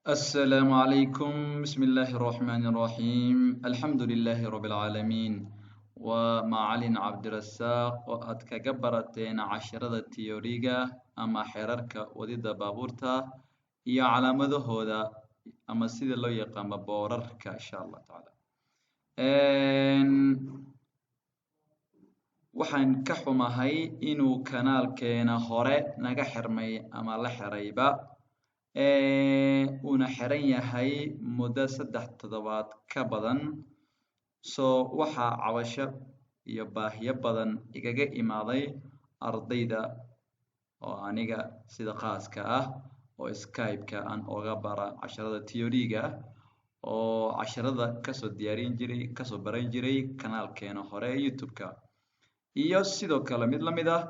السلام عليكم، بسم الله الرحمن الرحيم، الحمد لله رب العالمين. Waa macalin Cabdirasaaq oo aad kaga barateen casharada theory-ga ama xeerarka wadida baabuurta iyo calaamadahooda ama sida loo yaqaano boorarka, insha Allah tacaala. Waxaan ka xumahay inuu kanaalkeena hore naga xirmay ama la xirayba, uuna xiran yahay muddo 3 toddobaad ka badan. So waxaa cabasho iyo baahiyo badan igaga imaaday ardayda oo aniga sida khaaska ah oo Skype-ka aan oga bara casharada theory-ga oo casharada kasoo diyaarin jiray, kasoo baran jiray kanaalkeena hore ee YouTube-ka, iyo sidoo kale mid lamid ah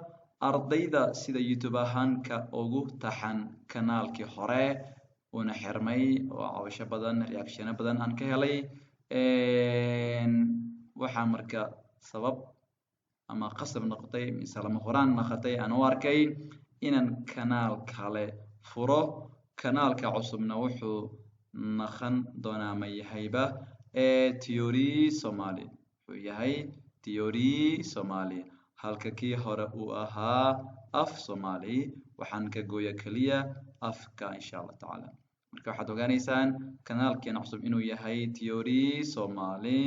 ardayda sida YouTube ahaanka ugu taxan kanaalkii hore uuna xirmay, oo cabasho badan, reaction-o badan aan ka helay. Waxaa marka sabab ama qasab noqotay mise lama huraan noqotay aan u arkay inaan kanaal kale furo. Kanaalka cusubna wuxuu naqan doonaa ma yahayba Theory Somali. Wuxuu yahay Theory Somali, halka kii hore uu ahaa Af Somali. Waxaan ka gooya keliya afka, insha Allah tacaala. Marka waxaad ogaanaysaan kanaalkeena cusub inuu yahay Theory Somali,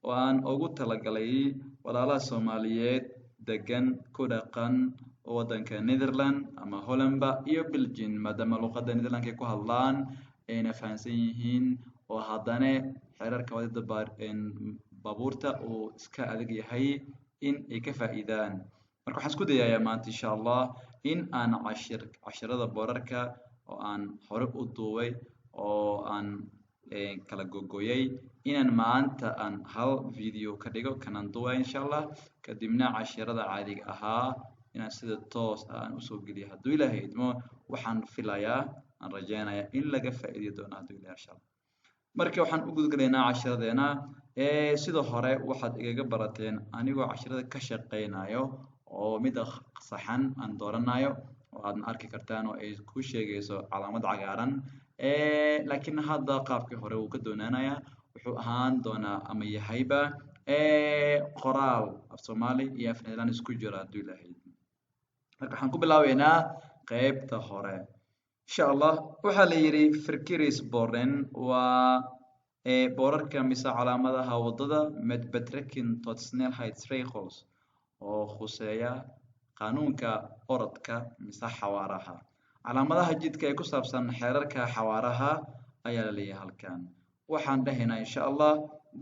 oo aan ugu talagalay walaalaha Soomaaliyeed degan, ku dhaqan waddanka Netherland ama Hollandba iyo Belgium, maadaama luqadda Netherlandka ay ku hadlaan ayna fahansan yihiin, oo haddana xeerarka wadida baabuurta uu iska adag yahay, in ay ka faa'iidaan. Marka waxaan isku dayayaa maanta, insha Allah, in aan cashirada boorarka oo aan hore u duubay oo aan kala gogoyay inaan maanta aan hal video ka dhigo kanaan duubaya, insha Allah. Kadibna cashirada caadiga ahaa inaan sida toos ah aan usoo geliyo, hadduu Ilaahay idmo. Waxaan filayaa, aan rajeynayaa in laga faa'iidi doono, hadduu Ilahay, insha Allah. Marka waxaan u gudgalaynaa cashiradeena. Sida hore waxaad igaga barateen anigoo cashirada ka shaqeynayo oo mida saxan aan dooranayo, oo aadna arki kartaan oo ay ku sheegayso calaamad cagaaran. Laakiin hadda qaabkii hore wuu ka doonaanayaa. Wuxuu ahaan doonaa ama yahayba qoraal af Soomaali iyo af Nederland isku jira, hadduu Ilaahay. Marka waxaan ku bilaabeynaa qeybta hore, insha Allah. Waxaa la yidhi verkeersborden waa boorarka mise calaamadaha waddada met betrekking tot snelheidsregels, oo khuseeya qaanuunka orodka mise xawaaraha. Calaamadaha jidka ee ku saabsan xeerarka xawaaraha ayaa la leeyahay halkan. Waxaan dhahaynaa, insha Allah,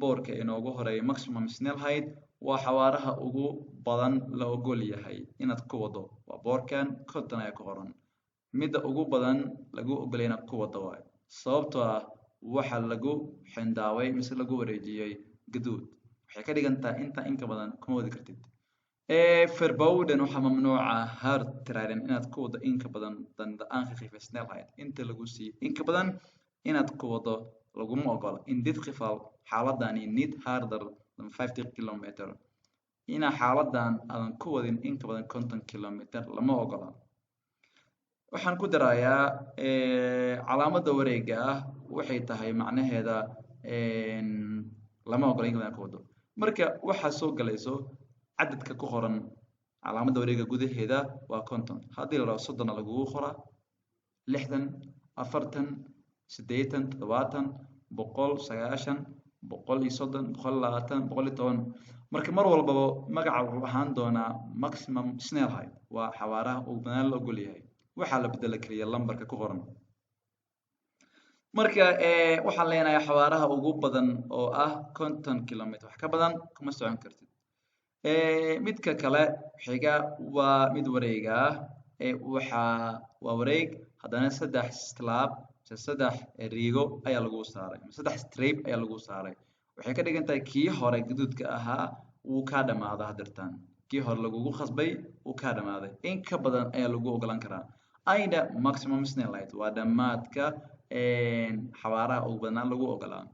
boorka inoogu horeeya maximum snelheid waa xawaaraha ugu badan la ogol yahay inaad ku wado. Waa boorkan, 50 ayaa ku qoran. Midda ugu badan lagu ogolaya inaad ku wado waayo, sababtoo ah waxa lagu xindaaway mise lagu wareejiyey gaduud. Waxay ka dhigan tahay intaa inka badan kuma wadi kartid. Verboden, waxaa mamnuuca hardrijden, inaad ku wado inka badan dan de aangegeven snelheid. Inta lagu siiyey inka badan inaad ku wado laguma ogola. In dit geval, xaaladani, niet harder dan 50 kilometer, ina xaaladan aadan ku wadin inka badan 50 kilometer lama ogola. Waxaan ku darayaa calaamadda wareega ah waxay tahay macnaheeda lama ogola inka badan ku wado. Marka waxaa soo galayso cadadka ku qoran calaamadda wareega gudaheeda waa 50. Haddii la rabo 30-na lagugu qoraa, 60, 40, 80, 70, 100, 90, 130, 120, 110. Marka mar walbaba magaca wuxuu ahaan doonaa maximum snelheid, waa xawaaraha ugu badnaan la ogol yahay. Waxaa la bedela keliya lambarka ku qoran. Marka waxaan leenahay xawaaraha ugu badan oo ah 50 kilometer, wax ka badan kuma socon kartid. Midka kale xiga waa mid wareega ah. Waxaa waa wareeg, haddana saddex slaab mise saddex riigo ayaa lagu saaray, saddex streep ayaa lagu saaray. Waxay ka dhigan tahay kii hore gaduudka ahaa wuu kaa dhamaaday. Hadirtaan kii hore lagugu khasbay wuu kaa dhamaaday, in ka badan ayaa lagu ogolaan karaa. Einde maximum snelheid waa dhammaadka xawaaraha ugu badnaan lagu ogolaa.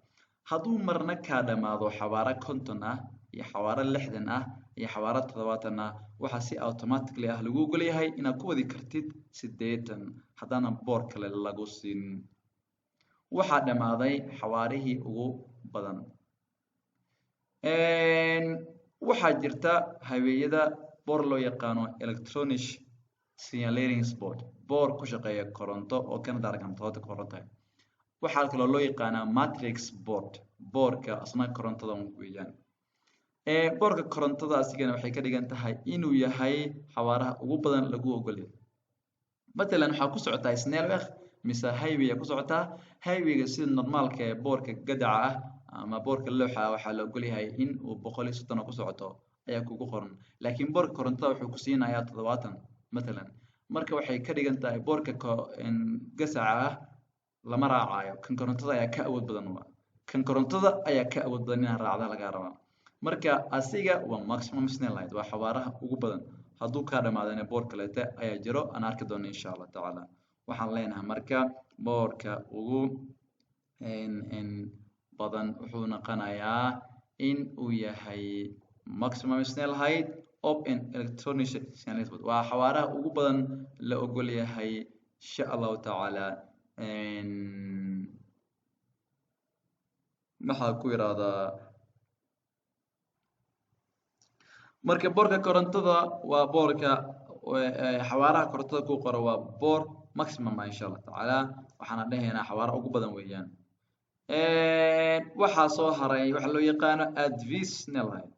Hadduu marna kaa dhamaado xawaaro 50 ah iyo xawaaro 60 ah iyo xawaaro 70 ah, waxaa si automatically ah lagu ogol yahay inaad ku wadi kartid 80, haddaanan boor kale lagu siin. Waxaa dhammaaday xawaarihii ugu badan. Waxaa jirta highwayada boor loo yaqaano elektronisch signaleringsbord, boor ku shaqeeya koronto oo Canada arkantoota ku qoran tahay. Waxaa kaloo loo yaqaanaa matrix board, boorka asna korontada weeyaan. Boorka korontada asigana waxay ka dhigan tahay inuu yahay xawaaraha ugu badan lagu ogolyahay. Matalan, waxaa ku socotaa snelweg mise highway ku socotaa. Highwayga sida normaalka ee boorka gadaca ah ama boorka looxa ah waxaa la ogol yahay in uu 130 ku socoto ayaa kugu qoran, laakiin boorka korontada wuxuu ku siinayaa 70 matalan. Marka waxay ka dhigan tahay boorka gasaca ah lama raacayo, kan korontada ayaa ka awood badan. Waa kan korontada ayaa ka awood badan, inaad raacda lagaa rabaa. Marka asiga waa maximum snelheid, waa xawaaraha ugu badan. Hadduu kaa dhamaadana boor kaleete ayaa jiro aan arki doono insha Allah tacaala. Waxaan leenahay marka boorka ugu badan wuxuu noqonayaa in uu yahay maximum snelheid op een elektronisch signaleringsbord, waa xawaaraha ugu badan la ogol yahay insha Allahu tacaala. Maxaa ku yiraahdaa? Marka boorka korontada waa boorka xawaaraha korontada ku qoro, waa boor maximum ah insha Allah tacaala. Waxaana dhehaynaa xawaaraha ugu badan weeyaan. Waxaa soo haray waxa loo yaqaano adviesnelheid.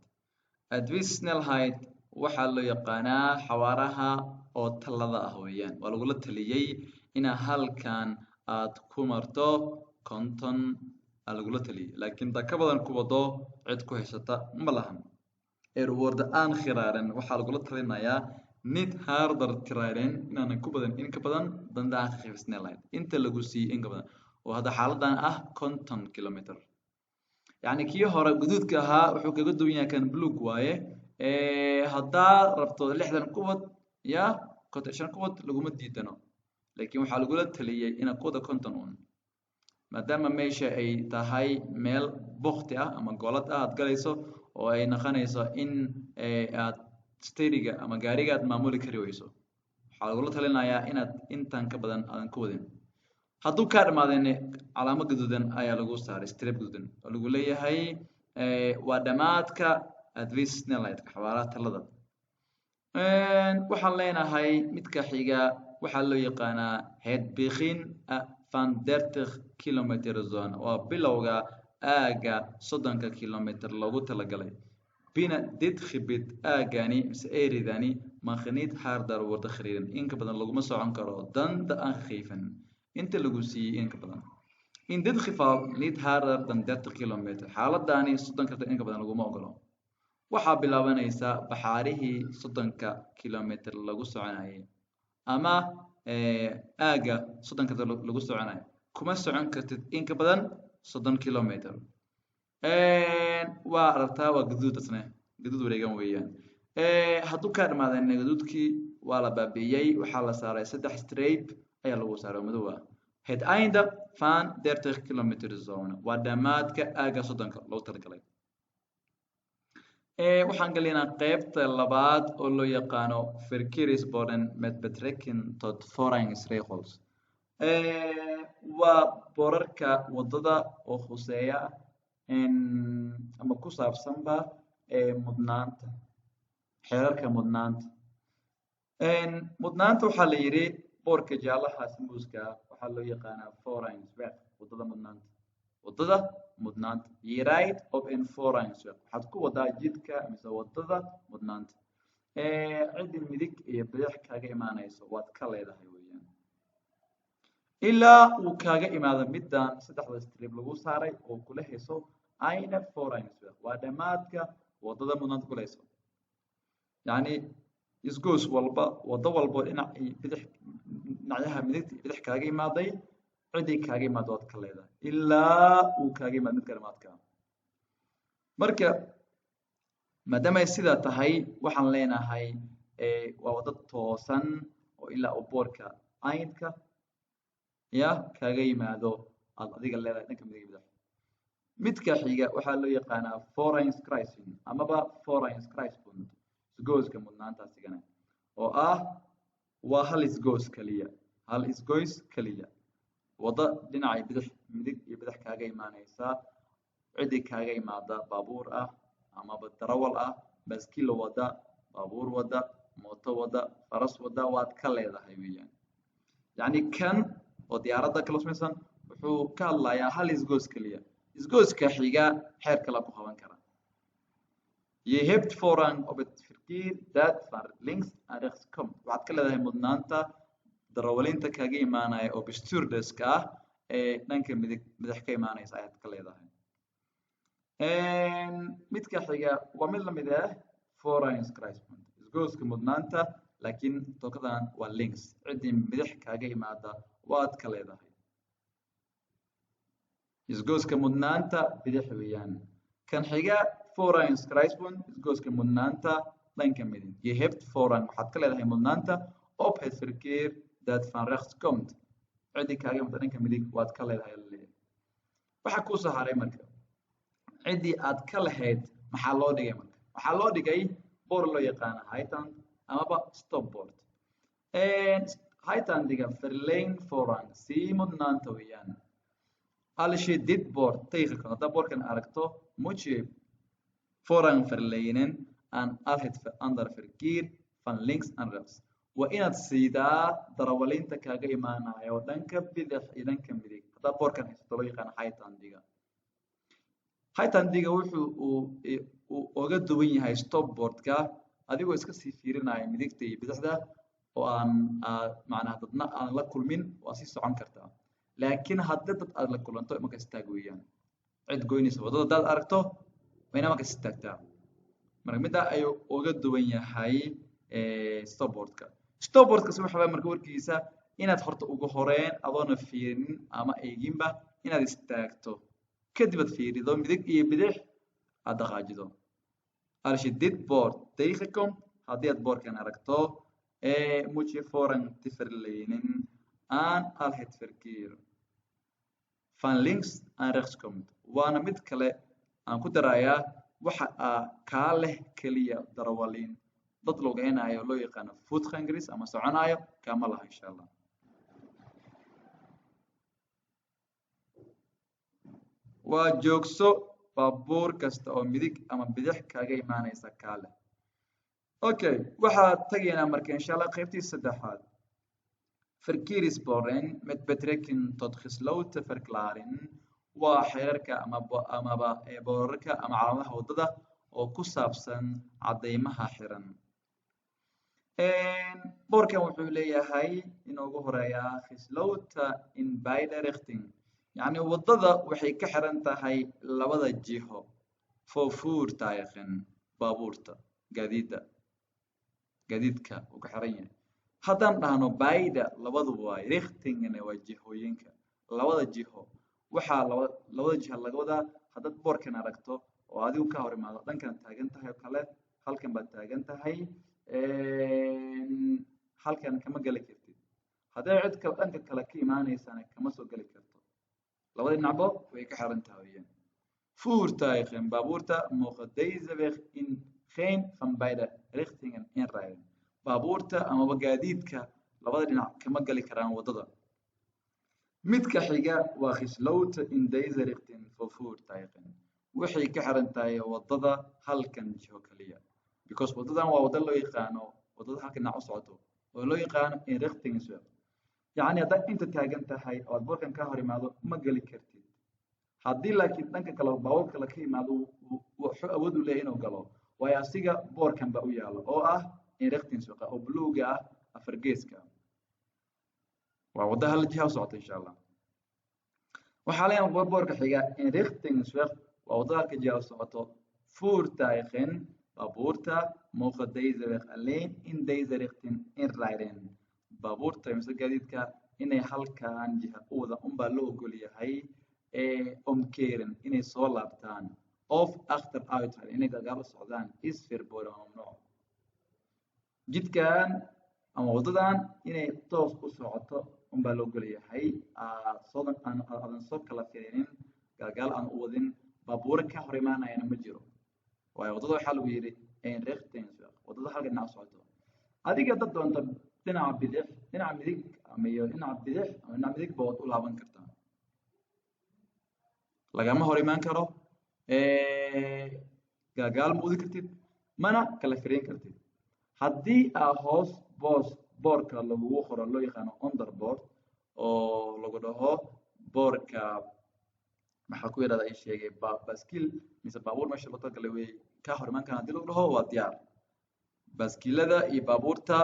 Adviesnelheid waxaa loo yaqaanaa xawaaraha oo talada ah weeyaan. Waa lagula taliyey inaa halkan aad ku marto 50 aa lagula taliyey, laakiin intaa ka badan ku wado cid ku haysata ma lahan. Er worden aangeraden, waxaa lagula talinayaa, niet harder te rijden, inaanan ku badan in ka badan dan de aangegeven snelheid, inta lagu siiyey in ka badan, oo hadda xaaladan ah 50 kilometer. Yacni kii hore guduudka ahaa wuxuu kaga duwan yahay kan buluug waaye. Haddaa rabto 60 ku wad ya 55 ku wad laguma diidano, laakiin waxaa lagula taliyey inaad ku wado 50 un, maadaama meesha ay tahay meel bokti ah ama golad ah aad galayso oo ay noqonayso in aad steeriga ama gaariga aad maamuli kari weyso. Waxaa lagula talinayaa inaad intan ka badan aadan ku wadin. Hadduu kaa dhamaadeen calaamo gaduudan ayaa lagu saaray, strip gaduudan oo lagu leeyahay waa dhamaadka adviesnelheidka, xawaaraha talada. Waxaan leenahay midka xiga waxaa loo yaqaanaa het begin van 30 kilometer zone, waa bilowga aaga 30-ka kilometer loogu talagalay. Binnen dit gebied, aagani mise eridani, mag niet harder worden gereden, in ka badan laguma socon karo dan de aangegeven, inta lagu siiyey in ka badan. In dit geval niet harder dan 30 kilometer, xaaladani 30 kilometer in ka badan laguma ogolo. Waxaa bilaabanaysa baxaarihii 30-ka kilometer lagu soconayay ama aaga 30-ka lagu soconayo. Kuma socon kartid in ka badan 30 kilometer. Waa aragtaa, waa gaduud, asne gaduud wareegan weeyaan. Hadduu kaa dhamaadeen gaduudkii waa la baabi'iyey, waxaa la saaray saddex streep ayaa lagu saaray oo madow ah. Het einde van 30 kilometer zone waa dhammaadka aaga 30-ka loogu talagalay. Waxaan galaynaa qaybta labaad oo loo yaqaano verkeersborden met betrekking tot voorrangsregels. Waa boorarka wadada oo khuseeya ama ku saabsanba mudnaanta, xeerarka mudnaanta. Mudnaanta waxaa la yidhi boorka jaalaha sambuuska waxaa loo yaqaanaa voorrangsweg, wadada mudnaanta, wadada mudnaanta. Je rijdt op een voorrangsweg, waxaad ku wadaa jidka mise wadada mudnaanta. Ciddi midig iyo bidix kaaga imaanayso waad ka leedahay weeyaan, ilaa uu kaaga imaado middan saddexda strip lagu saaray oo kula hayso einde voorrangsweg, waa dhammaadka wadada mudnaanta kula hayso. Yacni isgoos walba, wado walbo dhinac iyo bidix, dhinacyaha midigta iyo bidix kaaga imaaday, ciddii kaaga imaado waad ka leedahay ilaa uu kaaga imaado midka dhamaadka. Marka maadaama ay sidaa tahay, waxaan leenahay waa waddo toosan oo ilaa uu boorka eindka ya kaaga yimaado aad adiga leedahay dhanka midig iyo bidix. Midka xiga waxaa loo yaqaanaa voorrangskruising amaba voorrangskruispunt, isgoyska mudnaanta asigana oo ah waa hal isgoys kaliya, hal isgoys kaliya. Waddo dhinaca bidix, midig iyo bidix kaaga imaanaysa, ciddii kaaga imaada baabuur ah amaba darawal ah, baaskiil wada, baabuur wada, mooto wada, faras wada, waad ka leedahay weeyaan. Yacni kan oo diyaaradda kala samaysan wuxuu ka hadlayaa hal isgoos keliya. Isgooska xiga xeer kale ku qaban kara. Je hebt voorrang op het verkeer dat van links en rechts komt. Waxaad ka leedahay mudnaanta darawalinta kaga imaanaya oo bestuurderska ah ee dhanka midig bidix ka imaanaysa ayaad ka leedahay. Midka xiga waa mid lamid ah voorrangskruispunt, isgooska mudnaanta, laakiin tookadan waa links, ciddii bidix kaaga imaada waad ka leedahay. Isgooska mudnaanta bidix weeyaan. Kan xiga voorrangskruispunt, isgooska mudnaanta dhanka midig. Je hebt voorrang, waxaad ka leedahay mudnaanta op het verkeer dat van rechts komt. Ciddii kaaga imaada dhanka midig waad ka leedahay laleeyahay. Waxaa kuu soo haray marka ciddii aad ka lahayd maxaa loo dhigay marka? Waxaa loo dhigay boor loo yaqaano hijtand amaba stopbord. Hijtandiga verleen voorrang, sii mudnaanta weeyaan. Als je dit bord tegenkomt, haddaad boorkan aragto, moet je voorrang verlenen aan al het andere verkeer van links en rechts. Waa inaad siidaa darawalinta kaaga imaanayo dhanka bidix iyo dhanka midig. Haddaad boorkan haysato loo yaqaano hijtandiga. Hijtandiga wuxuu uu oga duwan yahay stopbordka, adigoo iska sii fiirinaya midigta iyo bidixda oo aan macnaha dadna aan la kulmin, waa sii socon kartaa. Laakiin haddii dad aad la kulanto, marka istaag weeyaan. Cid goynaysa waddada haddaad aragto, waa inaa markaas istaagtaa. Marka middaa ayuu uga duwan yahay stopbordka. Stopbordka si waxa waye marka warkiisa inaad horta ugu horeen adoona fiirinin ama eeginba inaad istaagto, kadib aad fiirido midig iyo bidix, aad dhaqaajido. Als je dit bord tegenkomt, haddii aad boorkan aragto, moet je voorrang te verlenen aan al het verkeer van links en rechts komt. Waana mid kale aan ku darayaa, waxa kaa leh keliya darawaliin, dad lugeynayo loo yaqaano voetgangers ama soconayo kama laha, insha Allah. Waa joogso baabuur kasta oo midig ama bidix kaaga imaanaysa kaa leh. Okay, waxaa tagaynaa marka, insha Allah, qaybtii saddexaad, verkeersborden met betrekking tot gesloten verklaring. Waa xeerarka ama amaba boorarka ama calaamadaha waddada oo ku saabsan caddeymaha xiran. Boorkan wuxuu leeyahay inoogu horeeyaa gesloten in beide richting, yacni waddada waxay ka xiran tahay labada jiho voor voertuigen, baabuurta, gaadiida, gaadiidka uu ka xiran yahay. Haddaan dhahno beide, labadu waay, richtingna waa jihooyinka, labada jiho. Waxaa laba labada jiho laga wadaa, haddaad boorkan aragto oo adigu ka hor imaado, dhankan taagan tahay oo kale, halkan baad taagan tahay, halkan kama geli kartid. Hadday cid kale dhanka kale ka imaanaysana, kama soo geli karto. Labada dhinacbo way ka xiran tahay weeyaan. Voertuigen, baabuurta, mogen deze weg in geen van beide richtingen inrijden. Baabuurta amaba gaadiidka labada dhinac kama gali karaan waddada. Midka xiga waa gesloten in deze richting voor voertuigen. Waxay ka xiran tahay waddada halkan jiho kaliya, because waddadan waa waddo loo yaqaano waddada halka dhinac u socoto oo loo yaqaano eenrichtingsweg. Yacni haddaad inta taagan tahay oo aad boorkan ka hor imaado, ma geli kartid. Haddii laakiin dhanka kale baabuur kale ka imaado, wuxuu awood u leeyahay inuu galo, waayo asiga boorkan baa u yaalo oo ah eenrichtingsweg oo buluuga ah, afar geeska. Waa waddo hal jiha u socota, insha Allah. Waxaa leeyahay boorka xiga eenrichtingsweg, waa waddada halka jiha u socoto. Voertuigen, baabuurta, mogen deze weg alleen in deze richting inrijden. Baabuurta mise gaadiidka inay halkan jiha u wada unbaa loo ogol yahay. Omkeren, inay soo laabtaan, of achteruitrijden, inay gadaal u socdaan, is verboden, waa mamnuuc. Jidkan ama waddadan inay toos u socoto unbaa loo ogol yahay, soodan aan aadan soo kala fiirinin, galgaal aan u wadin, baabuuro ka hor imaanayana ma jiro, waayo waddada waxaa lagu yidhi eenrichtingsweg, waddada halka dhinac u socoto. Adiga dad doonta dhinaca bidix, dhinaca midig ama iyo dhinaca bidix ama dhinaca midigba waad u laaban kartaa. Lagama hor imaan karo, gaagaal ma udi kartid, mana kala firin kartid. Haddii aa hoos boos boorka lagugu qoro loo yaqaano onderbord, oo lagu dhaho boorka maxaa ku yidhahda ay sheegay baaskiil mise baabuur meesha loo talagalay way kaa hor imaan karaan, haddii lagu dhaho waa diyaar. Baaskiilada iyo baabuurta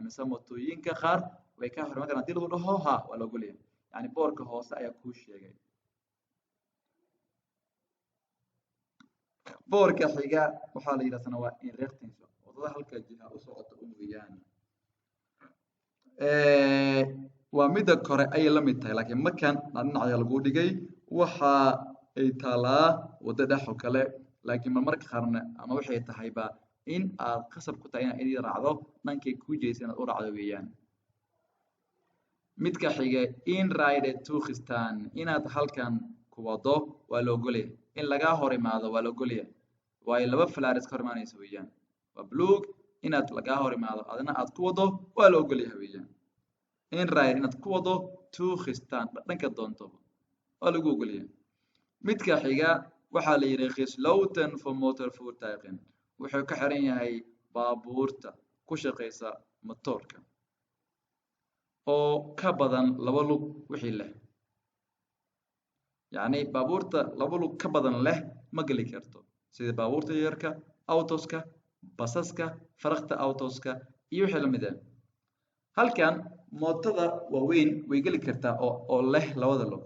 mise mootooyinka qaar way kaa hor imaan karaan haddii lagu dhaho, ha, waa la ogolyahay. Yani boorka hoose ayaa kuu sheegay. Boorka xiga waxaa la yidhahdana waa inrichtingsweg, wadada halka jiha u socota un weeyaan. Waa midda kore ayay la mid tahay, laakiin markan dhinacya lagu dhigay waxa ay taalaa waddo dhex oo kale, laakiin marmarka qaarna ama waxay tahayba in aad qasab ku tahay inaad idin raacdo dhankay kuu jeedisa inaad u raacdo weeyaan. Midka xiga inrijden toegestaan, inaad halkan ku wado waa la ogolyahay, in lagaa hor imaado waa la ogolyahay, waayo laba falaar iska hor imaanaysa weeyaan. Waa buluug, inaad lagaa hor imaado adna aad ku wado waa la ogolyahay weeyaan. Inrijden inaad ku wado toegestaan dhanka doontoba waa lagu ogolyahay. Midka xiga waxaa la yidhi gesloten voor motorvoertuigen, wuxuu ka xiran yahay baabuurta ku shaqeysa matoorka oo ka badan laba lug wixii leh. Yacni baabuurta laba lug ka badan leh ma geli karto, sida baabuurta yarka, autoska, basaska, faraqta autoska iyo wixii lamid ah. Halkan mootada waaweyn way geli kartaa oo leh labada lug,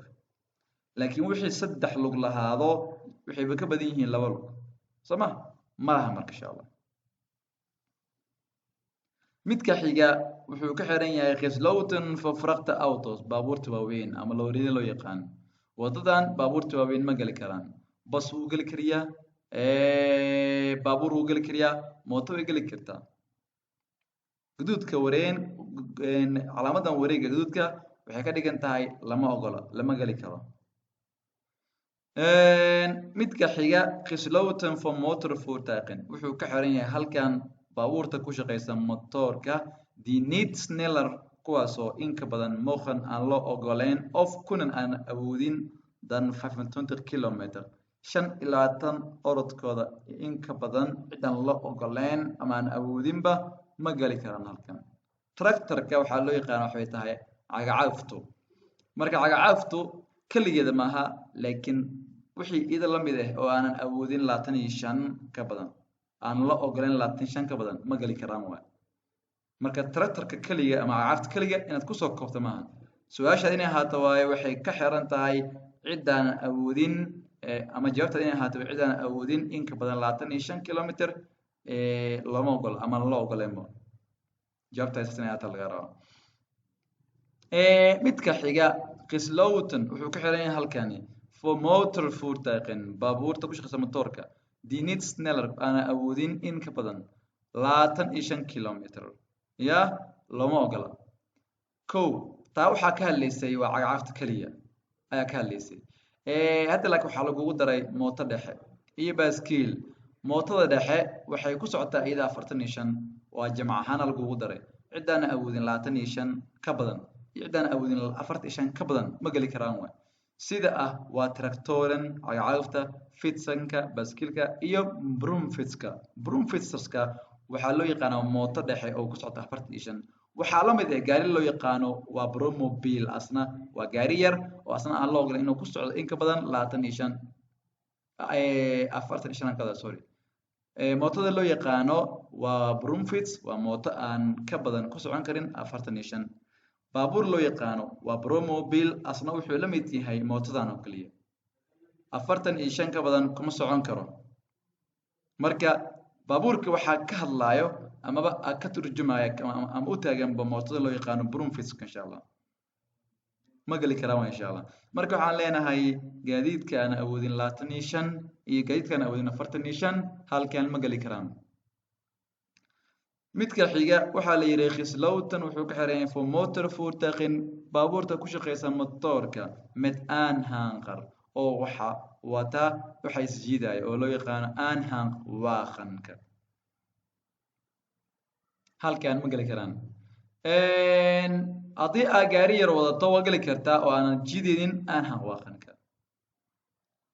laakiin wixii saddex lug lahaado waxayba ka badan yihiin laba lug, soo ma ma laha. Marka insha Allah midka xiga wuxuu ka xiran yahay gesloten voor vrachtauto's, baabuurta waaweyn ama looriyada loo yaqaan. Wadadan baabuurta waaweyn ma geli karaan, bas wuu geli kariyaa, baabuur wuu geli kariyaa, mooto way geli kartaa. Guduudka wareen, calaamadan wareega guduudka waxay ka dhigan tahay lama ogola, lama geli karo. Midka xiga gesloten voor motorvoertuigen, wuxuu ka xiran yahay halkan baabuurta ku shaqeysa motoorka, die niet sneller, kuwaasoo in ka badan mogen aan loo ogoleyn of kunnen aan awoodin dan 25 kilometer, 25 orodkooda in ka badan cidaan loo ogoleyn ama aan awoodinba ma geli karaan halkan. Tractorka waxaa loo yaqaana waxay tahay cagacagaftu. Marka cagacagaftu keligeeda maaha, laakiin wixii ida la mid ah oo aanan awoodin 25 ka badan, aan la ogoleyn 25 ka badan ma geli karaan waay. Marka tractorka keliga ama cagacagafta keliga inaad kusoo koobto maaha. Su-aashaad inay ahaato waaye waxay ka xiran tahay ciddaanan awoodin, ama jawaabtaad inay ahaato ciddaanan awoodin in ka badan 25 kilometer looma ogolo ama la ogoleynba. Jawaabtaas saas inay ahaato laga rabaa. Midka xiga gesloten wuxuu ka xiran yahay halkani voor motorvoertuigen, baabuurta ku shaqeysa motoorka, die niet sneller aanan awoodin in ka badan 25 kilometer, ya looma ogola. Kow taa waxaa ka hadlaysay waa cagacagafta keliya ayaa ka hadlaysay. Hadda laakiin waxaa lagugu daray mooto dhexe iyo baaskiil. Mootada dhexe waxay ku socotaa iyada 45, waa jamc ahaana lagugu daray. Cidaana awoodin 25 ka badan iyo cidaana awoodin 45 ka badan ma geli karaan waay. Sida ah waa tractoren, cagacagafta, fietsenka, baaskiilka iyo bromfietska. Bromfietserska waxaa loo yaqaanaa mooto dhexe oo ku socota 45. Waxaa la mid ah gaari loo yaqaano waa brommobiel, asna waa gaari yar oo asna aan loo ogolan inuu ku socdo in ka badan 25, 45 kada, sorry. Mootada loo yaqaano waa bromfiets, waa mooto aan ka badan ku socon karin 45. Baabuur loo yaqaano waa brommobiel, asna wuxuu la mid yahay mootadan oo keliya, 45 ka badan kuma socon karo. Marka baabuurka waxaa ka hadlaayo amaba ka turjumaya ama u taaganba mootada loo yaqaano bromfietska, insha Allah ma geli karaan waa insha Allah. Marka waxaan leenahay gaadiidka aan awoodin 25 iyo gaadiidka aan awoodin 45 halkan ma geli karaan. Midka xiga waxaa la yidhi gesloten wuxuu ka xiran yahay voor motorvoertuigen, baabuurta ku shaqeysa motoorka, met aanhanger, oo waxa wata waxa isjiidaya oo loo yaqaano aanhangwagenka, halkan ma geli karaan. Haddii aa gaari yar wadato, waa geli kartaa oo aanan jideynin aanhangwagenka.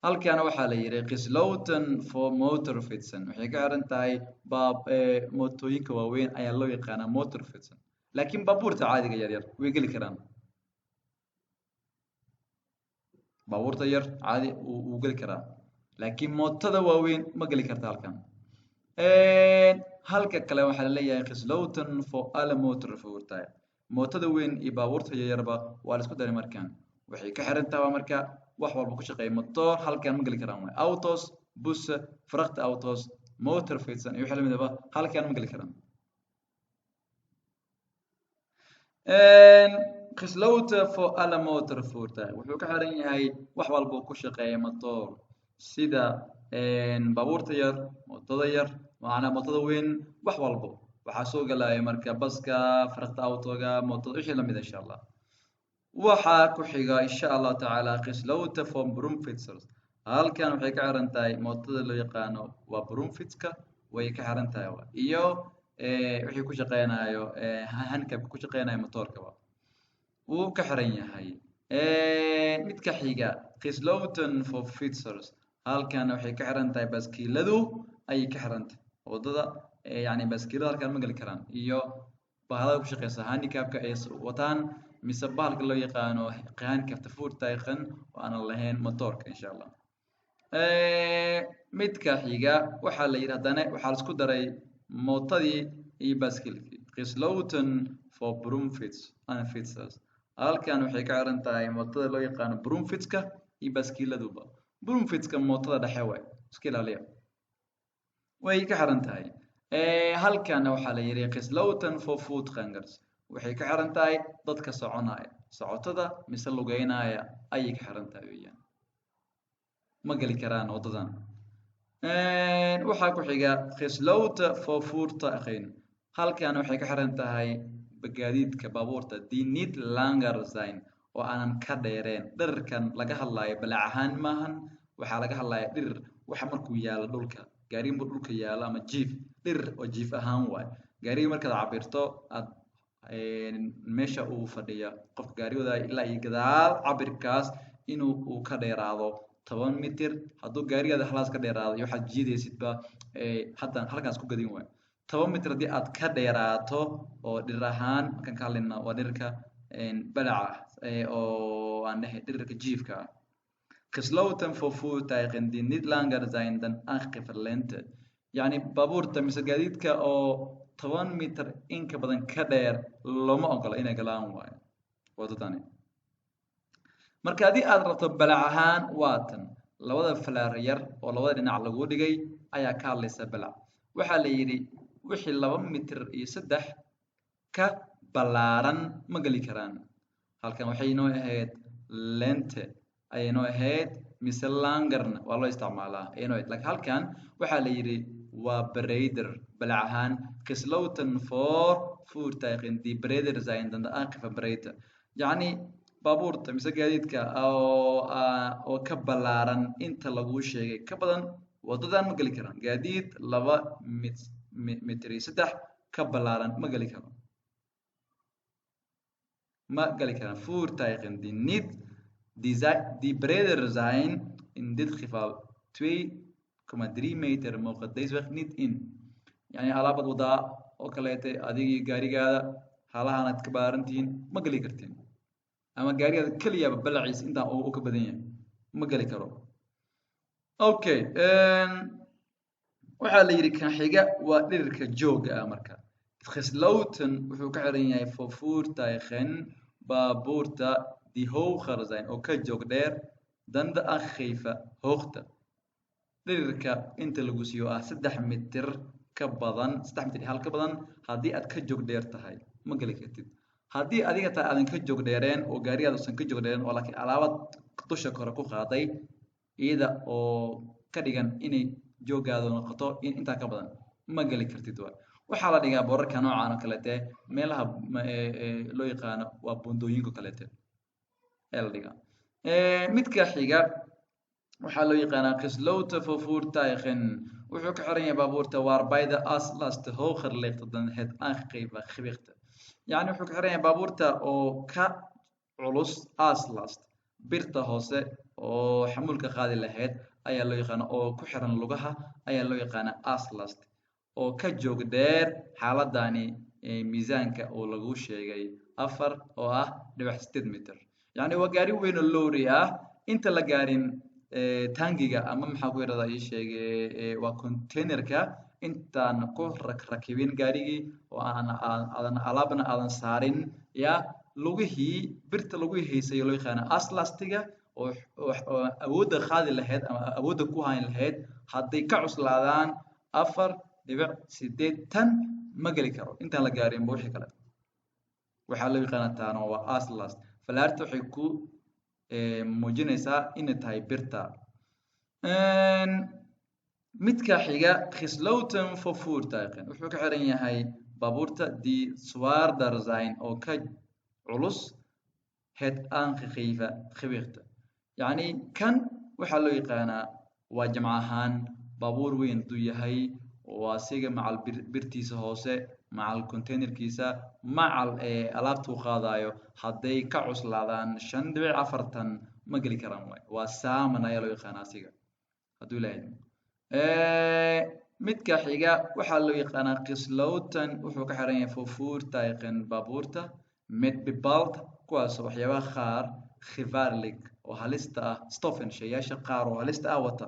Halkaana waxaa la yidhi gesloten voor motorfietsen. Waxay ka xiran tahay baab mootooyinka waaweyn ayaa loo yaqaanaa motorfietsen, laakiin baabuurta caadiga yaryar way geli karaan. Baabuurta yar caadi wuu geli karaa, laakiin mootada waaweyn ma geli karta halkan. Halka kale waxaa laleeyahay gesloten voor alle motorvoertuigen. Mootada weyn iyo baabuurta yaryarba waa la isku daray. Markaan waxay ka xiran tahay marka wax walba ku shaqeeya motor halkan ma geli karaan. Waay auto's, bussen, vrachtauto's, motorfietsen iyo wixii lamidaba halkan ma geli karaan. Gesloten voor alle motorvoertuigen wuxuu ka xiran yahay wax walba ku shaqeeya motor, sida baabuurta yar, mootada yar, macnaa mootada weyn, wax walbo waxaa soo galaya marka baska, vrachtautoga, mootada, wixii lamid, insha Allah. Waxaa ku xiga, insha Allahu tacaala, gesloten voor bromfietsers. Halkan waxay ka xiran tahay mootada loo yaqaano waa bromfietska way ka xiran tahay, iyo wixii ku shaqeynayo handicapka ku shaqeynayo motoorkaba wuu ka xiran yahay. Midka xiga gesloten voor fietsers. Halkan waxay ka xiran tahay baaskiiladu ayay ka xiran tahay wadada, yani baaskiilada halkan ma geli karaan, iyo bahalada ku shaqeysa handicapka ay wataan, mise bahalka loo yaqaano handicapta voertuigen oo aanan lahayn motoorka, insha Allah. Midka xiga waxaa la yidhi haddana waxaa la isku daray mootadii iyo baaskiilkii, gesloten voor bromfiets en fietsers. Halkan waxay ka xiran tahay mootada loo yaqaano bromfietska iyo baaskiiladuba. Bromfietska mootada dhexe waay, iska ilaaliya, way ka xiran tahay. Halkan waxaa la yidhi gesloten voor voetgangers. Waxay ka xiran tahay dadka soconaya, socotada mise lugeynaya ayay ka xiran tahay weeyaan, ma geli karaan wadadan. Waxaa ku xiga gesloten voor voertuigen. Halkan waxay ka xiran tahay gaadiidka baabuurta die niet langer zijn, oo aanan ka dheereen. Dhererkan laga hadlayo balac ahaan maahan, waxaa laga hadlaya dhirir waxa markuu yaalo dhulka, gaariga markuu dhulka yaalo ama jiif, dhirir oo jiif ahaan waay. Gaariga markaad cabirto aad meesha uu fadhiya qofka gaari wadaayo ilaa iyo gadaal, cabirkaas inuu uu ka dheeraado 10 mitir. Hadduu gaarigaada halaas ka dheeraado iyo waxaad jiidaysidba haddan halkaas ku gadin waay. 10 mitir haddii aad ka dheeraato oo dhirir ahaan markaan ka hadlayna waa dhirirka balaca oo aan dhahay dhirirka jiifka ah. Gesloten voor voertuigen die niet langer zijn dan aangegeven lengte, yacni baabuurta mise gaadiidka oo 10 mitir in ka badan ka dheer looma ogola inay galaan waayo wadadani. Marka haddii aad rabto balac ahaan, waa tan labada falaar yar oo labada dhinac lagu dhigay ayaa ka hadlaysa balac. Waxaa la yidhi wixii 2 mitir iyo 3 ka ballaaran ma geli karaan. Halkan waxay inoo ahayd lengte ayay inoo ahayd, mise langerna waa loo isticmaalaa ayay inoo ahayd, laakiin halkan waxaa la yidhi waa breder, balac ahaan. Gesloten voor voertuigen die breder zijn dan de aangegeven breedte, yacni baabuurta mise gaadiidka oo ka ballaaran inta laguu sheegay ka badan wadadan ma geli karaan. Gaadiid 2 mitir iyo 3 ka ballaaran ma geli karo, ma geli karaan. Voertuigen die niet die breder zijn, in dit geval 2,3 meter, mogen deze weg niet in. Yani alaabad wadaa oo kaleete adigii gaarigaada halahan aad ka baaran tihiin ma geli kartiin, ama gaarigaada keliyaba balaciis intaan uu ka badan yahay ma geli karo. Okay, waxaa la yidhi kan xiga waa dhirirka jooga ah. Marka gesloten wuxuu ka xiran yahay voor voertuigen, baabuurta die hoger zijn, oo ka joog dheer dan de aangegeven hoogte, dhirirka inta lagu siiyo ah 3 mitir ka badan, 3 mitir iyo 1 ka badan haddii aad ka joog dheer tahay ma geli kartid. Haddii adiga tahay aadan ka joog dheereen oo gaarigaada uusan ka joog dheereen oo laakiin alaabad dusha kore ku qaaday, iyada oo ka dhigan inay jooggaadu noqoto in intaa ka badan, ma geli kartid waay. Waxaa la dhigaa boorarka noocan oo kaleete meelaha loo yaqaano waa buundooyinka kaleete ayaa la dhigaa. Midka xiga waxaa loo yaqaanaa gesloten voor voertuigen, wuxuu ka xiran yahay baabuurta waarbij de aslast hoger ligt dan het aangegeven gewicht. Yacni wuxuu ka xiran yahay baabuurta oo ka culus aslast, birta hoose oo xamuulka qaadi lahayd ayaa loo yaqaana, oo ku xiran lugaha ayaa loo yaqaana aslast, oo ka joog dheer xaaladani miisaanka oo lagu sheegay 4 oo ah 0.8 mitir. Yacni waa gaari weyn oo lorry ah. Inta la gaarin taangiga ama maxaa ku yidhahdaa, ii sheege, waa containerka, intaan ku rakibin gaarigii oo aan aadan alaabna aadan saarin, ya lugihii birta lagu haysay loo yaqaano aslastiga oo awoodda qaadi lahayd ama awoodda ku hayn lahayd, hadday ka cuslaadaan 4.8 tan ma geli karo. Intaan la gaarin ba wixii kale waxaa loo yaqaana taano waa aslast. Falaarta waxay ku muujinaysaa inay tahay birta. Midka xiga, gesloten voor voertuigen, wuxuu ka xiran yahay baabuurta die zwaarder zijn, oo ka culus het aangegeven gewicht. Yacni kan waxaa loo yaqaanaa waa jamc ahaan baabuur weyn hadduu yahay oo asiga macal birtiisa hoose, macal containerkiisa, macal alaabtuu qaadayo, hadday ka cuslaadaan 5.4 tan ma geli karaan. Waay waa saman ayaa loo yaqaanaa asiga hadduu Ilahay. Midka xiga waxaa loo yaqaanaa gesloten, wuxuu ka xiran yahay voor voertuigen, baabuurta met bepaald, kuwaas waxyaabaha qaar gevaarlijk oo halista ah, stoffen, shayaasha qaar oo halista ah wata,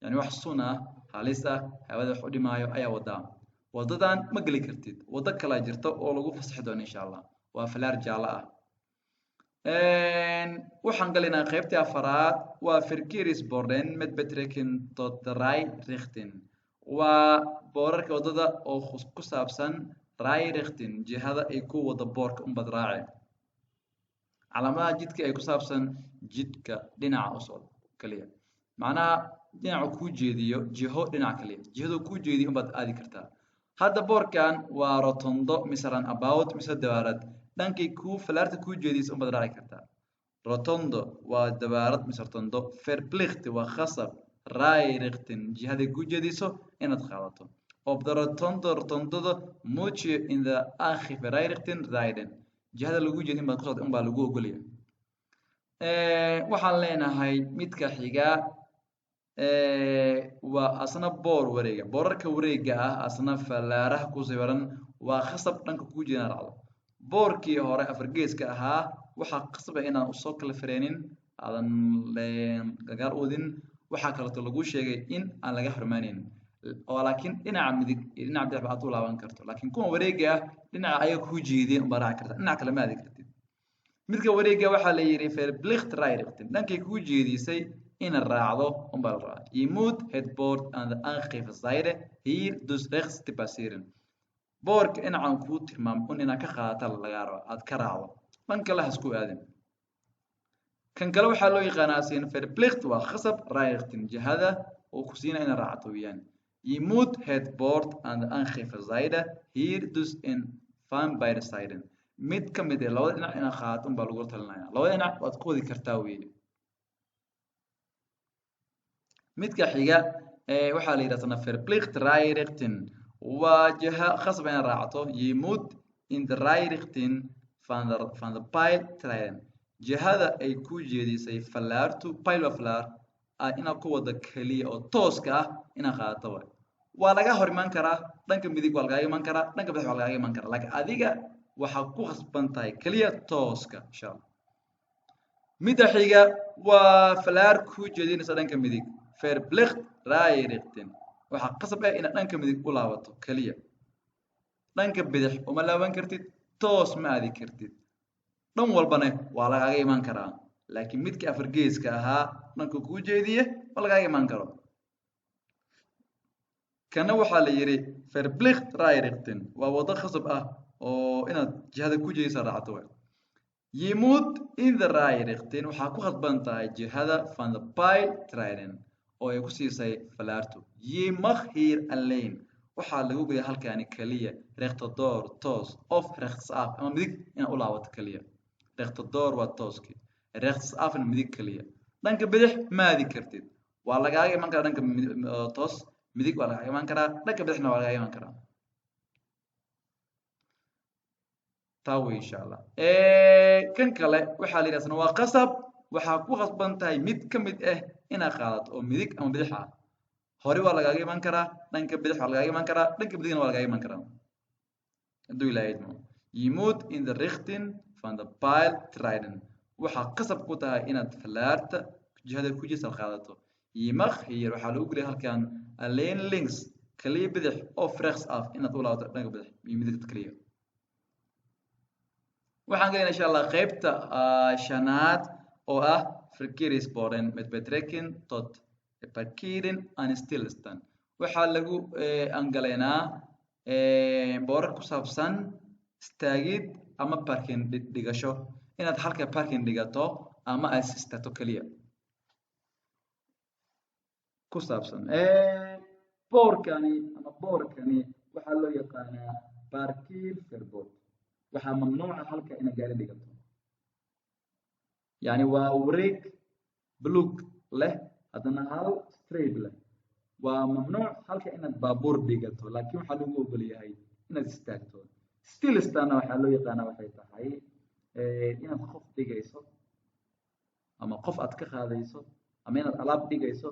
yani wax sun ah, halis ah, hawada wax u dhimaayo ayaa wadaa. Wadadan ma geli kartid, waddo kalaa jirta oo lagu fasaxi doono insha Allah. Waa falaar jaallo ah. Waxaan galaynaa qaybtii afaraad, waa verkeersborden met betrekking tot de rijrichting, waa boorarka waddada oo ku saabsan rijrichting, jihada ay ku wada boorka unbad raaci, calaamadaha jidka ay ku saabsan jidka dhinaca u socdo kaliya, macnaha dhinaca kuu jeediyo, jiho dhinac kaliya, jihadu kuu jeediyo unbaad aadi kartaa. Hadda boorkan waa rotonde mise roundabout mise dabaarad, dhankay kuu falaarta kuu jeediysa unbaad raaci kartaa. Rotonde waa dabaarad mise rotonde. Verplicht waa khasab, rijrichting, jihaday kuu jeediso inaad qaadato. Op de rotonde, rotondada, moet je in de aangegeven rijrichting rijden, jihada lagu jeedin baad ku socda unbaa lagu ogolaya. Waxaan leenahay midka xiga waa asna boor wareega. Boorarka wareega ah asna fallaaraha ku sawiran waa khasab dhanka kuu jeedin raacdo. Boorkii hore afargeeska ahaa waxaa khasab ah inaan usoo kala fareenin, aadan gagaar u wadin. Waxaa kaleeto lagu sheegay in aan laga hormaaneyn oo laakiin dhinaca midig iyo dhinaca bidix ba aad u laaban karto, laakiin kuwan wareega ah dhinaca ayaga kuu jeediyeen unbaa raaci karta, dhinac kale ma aadi kartid. Midka wareega waxaa la yidhi verplicht rijrichting, dhankay kuu jeedisay inaad raacdo unbaa la rabaa. Je moet het bord aan de aangegeven zijde hier dus rechts te passeren. Boorka dhinacan kuu tilmaamo un inaad ka qaadata lagaa raba, aad ka raacdo, dhan kale ha isku aadin. Kan kale waxaa loo yaqaanaa sin verplicht, waa khasab rijrichting, jihada oo ku siina inaad raacto weeyaan. Je moet het bord aan de aangegeven zijde hier dus in van beide zijden, mid ka mid ah labada dhinac inaad qaadato unbaa lagula talinaya. Labada dhinac waad ku wadi kartaa weeye. Midka xiga waxaa la yidhahdaa verplicht rijrichting, waa jiha khasab inaad raacto. Je moet in de rijrichting van de pijl rijden, jihada ay ku jeedisay fallaartu, pijl waa fallaar, inaad ku wado keliya oo tooska ah inaad qaadato. Waay waa laga hor iman karaa, dhanka midig waa lagaaga iman karaa, dhanka bidix waa lagaaga iman karaa, laakiin adiga waxaa ku khasban tahay keliya tooska insha Allah. Midda xiga waa fallaar ku jeedinaysa dhanka midig, verplicht rijrichting, waxaa qasab ah inaad dhanka midig u laabato keliya, dhanka bidix uma laaban kartid, toos ma aadi kartid, dhan walbana waa lagaaga iman karaa, laakiin midka afargeeska ahaa dhanka kuu jeediye ma lagaaga iman karo. Kana waxaa la yidhi verplicht rijrichting, waa waddo khasab ah oo inaad jihada ku jeedisa raacto. Waay je moet in de rijrichting, waxaa ku khasban tahay jihada van de pijl rijden oo ay ku siisay falaartu. Je mag hier alleen, waxaa lagu geliya halkaani keliya rechtdoor, toos, of rechtsaf ama midig inaad u laabato keliya. Rechtdoor waa tooskii, rechtsafna midig keliya, dhanka bidix ma aadi kartid. Waa lagaaga iman karaa dhanka toos, midig waa lagaaga iman karaa, dhanka bidixna waa lagaaga iman karaa. Taa wey, insha Allah. Kan kale waxaa la yidhahdaa waa qasab. Waxaa ku khasban tahay mid ka mid ah inaad qaadato oo midig ama bidix ah. Hore waa lagaaga iman karaa, dhanka bidix waa lagaaga iman karaa, dhanka midigna waa lagaaga iman karaa, hadduu Ilaahay idmo. Je moet in de richting van de pijl rijden. Waxaa qasab ku tahay inaad falaarta jihada ku jirta qaadato. Je mag hier, waxaa lagu geliyay halkan, alleen links, kaliya bidix, of rechts af, inaad u laabato dhanka bidix iyo midigta kaliya. Waxaan gelayna, insha Allah, qaybta shanaad oo ah verkeersborden met betrekking tot parkeren en stilstaan. Waxaa lagu angaleynaa boorar ku saabsan istaagid ama parking dhigasho, inaad halka parking dhigato ama aad istaagto keliya ku saabsan. Boorkani ama boorkani waxaa loo yaqaanaa parkeerverbod. Waxaa mamnuuca halka inaad gaari dhigato. Yani waa wareeg buluug leh, haddana hal streep leh. Waa mamnuuc halka inaad baabuur dhigato, laakiin waxaa lagu ogol yahay inaad istaagto. Stilstaanna waxaa loo yaqaanaa waxay tahay inaad qof dhigayso ama qof aad ka qaadayso, ama inaad alaab dhigayso,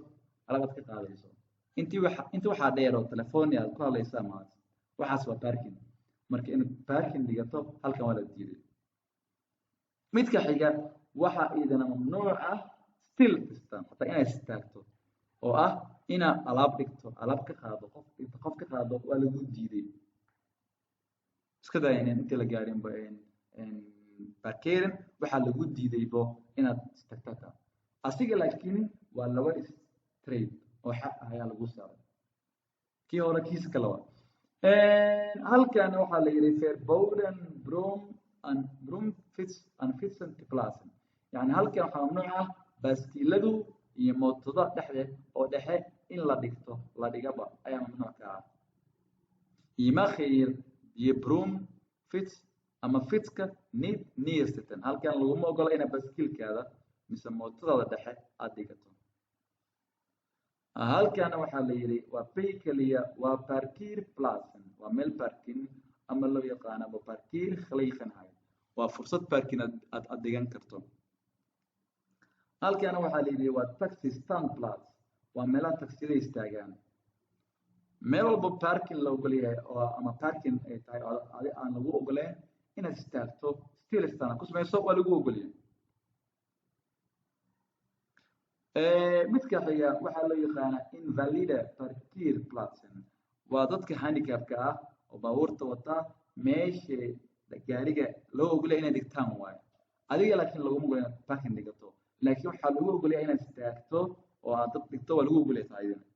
alaab aad ka qaadayso. Intii waxa inta waxaa dheer oo telefooni aad ku hadlayso ama waxaas waa parking. Marka inaad parking dhigato halkan waa la diiday. Midka xiga waxaa idana mamnuuc ah stilstaan, hataa inaad istaagto oo ah inaad alaab dhigto, alaab ka qaado, qof dhigto, qof ka qaado, waa lagu diiday. Iska daa inaan inta la gaarinba parkeren, waxaa lagu diidaybo inaad istaagto asiga. Laakiin waa laba streep oo xaq ah ayaa lagu saaray, kii hore kiisa kale waa. Halkan waxaa la yidhi verboden brom en bromfiets en fietsen te plaatsen. Yani halkan waxaa mamnuuc ah baaskiiladu iyo mootada dhexdeed oo dhexe in la dhigto, la dhigaba ayaa mamnuuc ka ah. Je mag hier je bromfiets ama fietska niet neerzetten. Halkan laguma ogola inaad baaskiilkaada mise mootadaada dhexe aad dhigato. Halkana waxaa la yidhi waa bay keliya, waa parkeerplaatsen, waa meel parking ama loo yaqaanaba parkeergelegenheid, waa fursad parking aad dhigan karto. Halkana waxaa la yidhi waa taxi standplaats, waa meelaha taksiyada istaagaan. Meel walba parking la ogol yahay oo ama parking ay tahay oo adi aan lagu ogoleen inaad istaagto, stilstaan ku samayso, waa lagu ogol yahay. Midka xiga waxaa loo yaqaanaa invalide parkeerplaatsen, waa dadka handicapka ah oo baabuurta wata meesha gaariga loo ogolyahay inay dhigtaan waayo. Adiga laakiin laguma ogola inaad parking dhigato, laakiin waxaa lagu ogolyahay inaad istaagto oo aad dad dhigto, waa lagu ogolyahay taa iyadana.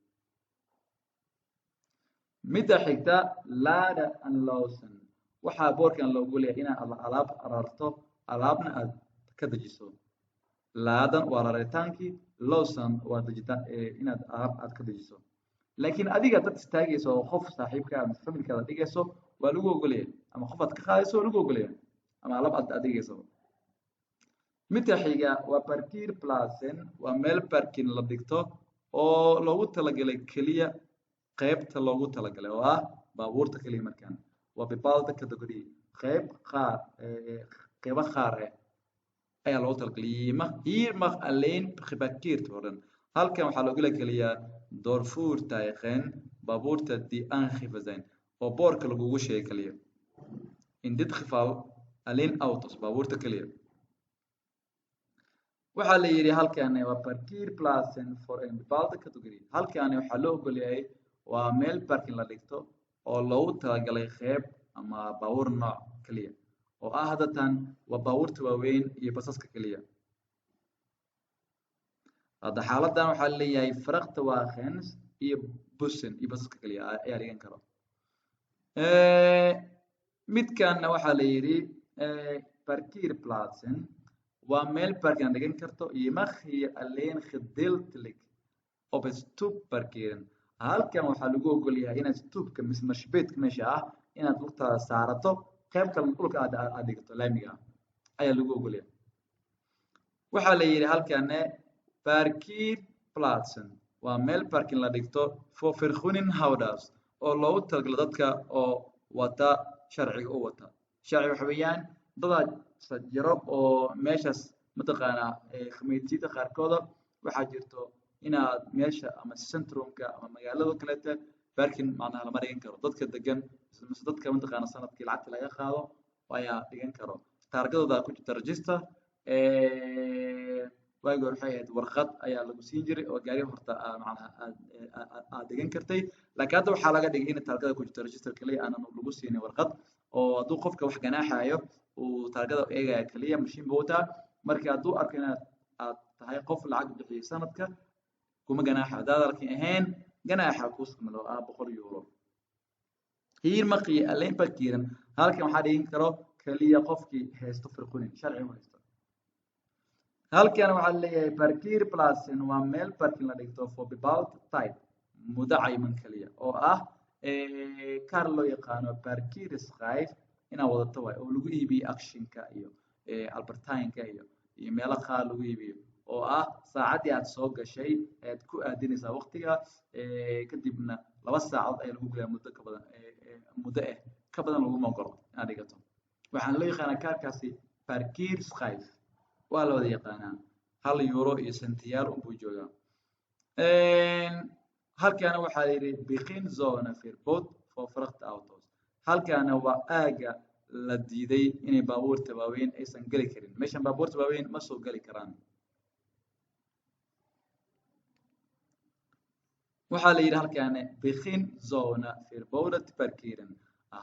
Midda xigta, laden en lossen, waxaa boorkan la ogolyahay inaad alaab rarto, alaabna aad ka dejiso. Laden waa raritaankii, lossen waa dejitaan, inaad alaab aad ka dejiso. Laakiin adiga dad istaagayso oo qof saaxiibka ama familkaada dhigayso waa lagu ogolyahay, ama qof aad ka qaadayso waa lagu ogolyahay, ama alaab aad dhigayso. Midka xiga waa parkeerplaatsen, waa meel parking la dhigto oo loogu talagalay keliya qaybta loogu talagalay oo ah baabuurta keliya. Markaan waa bepaalde categorie, qayb qaar, qaybo qaar ah ayaa loogu talagalay. Hier mag alleen geparkeerd worden, halkan waxaa loogu keliyaa door voertuigen, baabuurta die aangegeven zijn, oo boorka lagugu sheegay keliya. In dit geval alleen auto's, baabuurta keliya. Waxaa la yidhi halkan waa parkeerplaatsen voor een bepaalde categorie. Halkan waxaa loo ogol yahay waa meel parking la dhigto oo loogu talagalay qeyb ama baabuur nooc keliya oo ah haddatan waa baabuurta waaweyn iyo basaska keliya. Hadda xaaladan waxaa leeyahay vrachtwagens iyo bussen iyo basaska keliya ayaa dhigan karo. Midkanna waxaa la yidhi parkeerplaatsen waa meel parking dhigan karto. Je mag hier alleen gedeeltelijk op het stoep parkeren. Halkan waxaa lagu ogol yahay inaad stoepka mise marshabeedka meesha ah inaad lugtaada saarato, qayb kale dhulka aad dhigato laamiga ah ayaa lagu ogol yahay. Waxaa la yidhi halkane parkeerplaatsen waa meel parking la dhigto voor vergunninghouders, oo loogu talagalo dadka oo wata sharciga u wata. Sharci waxa weeyaan dadaa jiro oo meeshaas mataqaanaa khamiitiyada qaarkooda waxaa jirto inaad meesha ama centrumka ama magaalada kaleete parking macnaha lama dhigan karo. Dadka degan mise dadka mataqaana sanadkii lacagta laga qaado ayaa dhigan karo. Taargadooda ku jirta register. Waagi hore waxay ahayd warqad ayaa lagu siin jiray oo gaariga horta macnaha aad dhigan kartay, laakiin hadda waxaa laga dhigay in taargada ku jirto register kaliya, aanan lagu siinin warqad, oo hadduu qofka wax ganaaxayo uu taargada eegaya kaliya, mashiin buu wataa. Marka hadduu arko inaad aad tahay qof lacag bixiyay sanadka, kuma ganaaxa. Haddaad laakiin ahayn, ganaaxa kuu sugmado ah €100. Hier mag je alleen parkeren, halkan waxaa dhigan karo kaliya qofkii haysto vergunning, sharci u haysto. Halkan waxaa leeyahay parkeerplaatsen waa meel parking la dhigto voor bepaald tijd, muddo cayiman kaliya, oo ah kaar loo yaqaano parkeerschijf inaad wadato waay, oo lagu iibiyo Actionka iyo Albert Heijnka iyo meelo qaar lagu iibiyo, oo ah saacaddii aad soo gashay ayaad ku aadinaysaa waqtiga, kadibna 2 saacadood ayaa lagu gelayaa. Muddo ka badan, muddo ka badan laguma ogolo inaad dhigato. Waxaan loo yaqaanaa kaarkaasi parkeerschijf, waa la wada yaqaanaa, €1 iyo sentiyaal unbuu joogaa. Halkaana waxaa la yidhi beginzone verbod voor vrachtauto's. Halkaana waa aaga la diiday inay baabuurta waaweyn aysan geli karin. Meeshan baabuurta waaweyn ma soo geli karaan. Waxaa la yidhi halkaana beginzone verboden parkeren.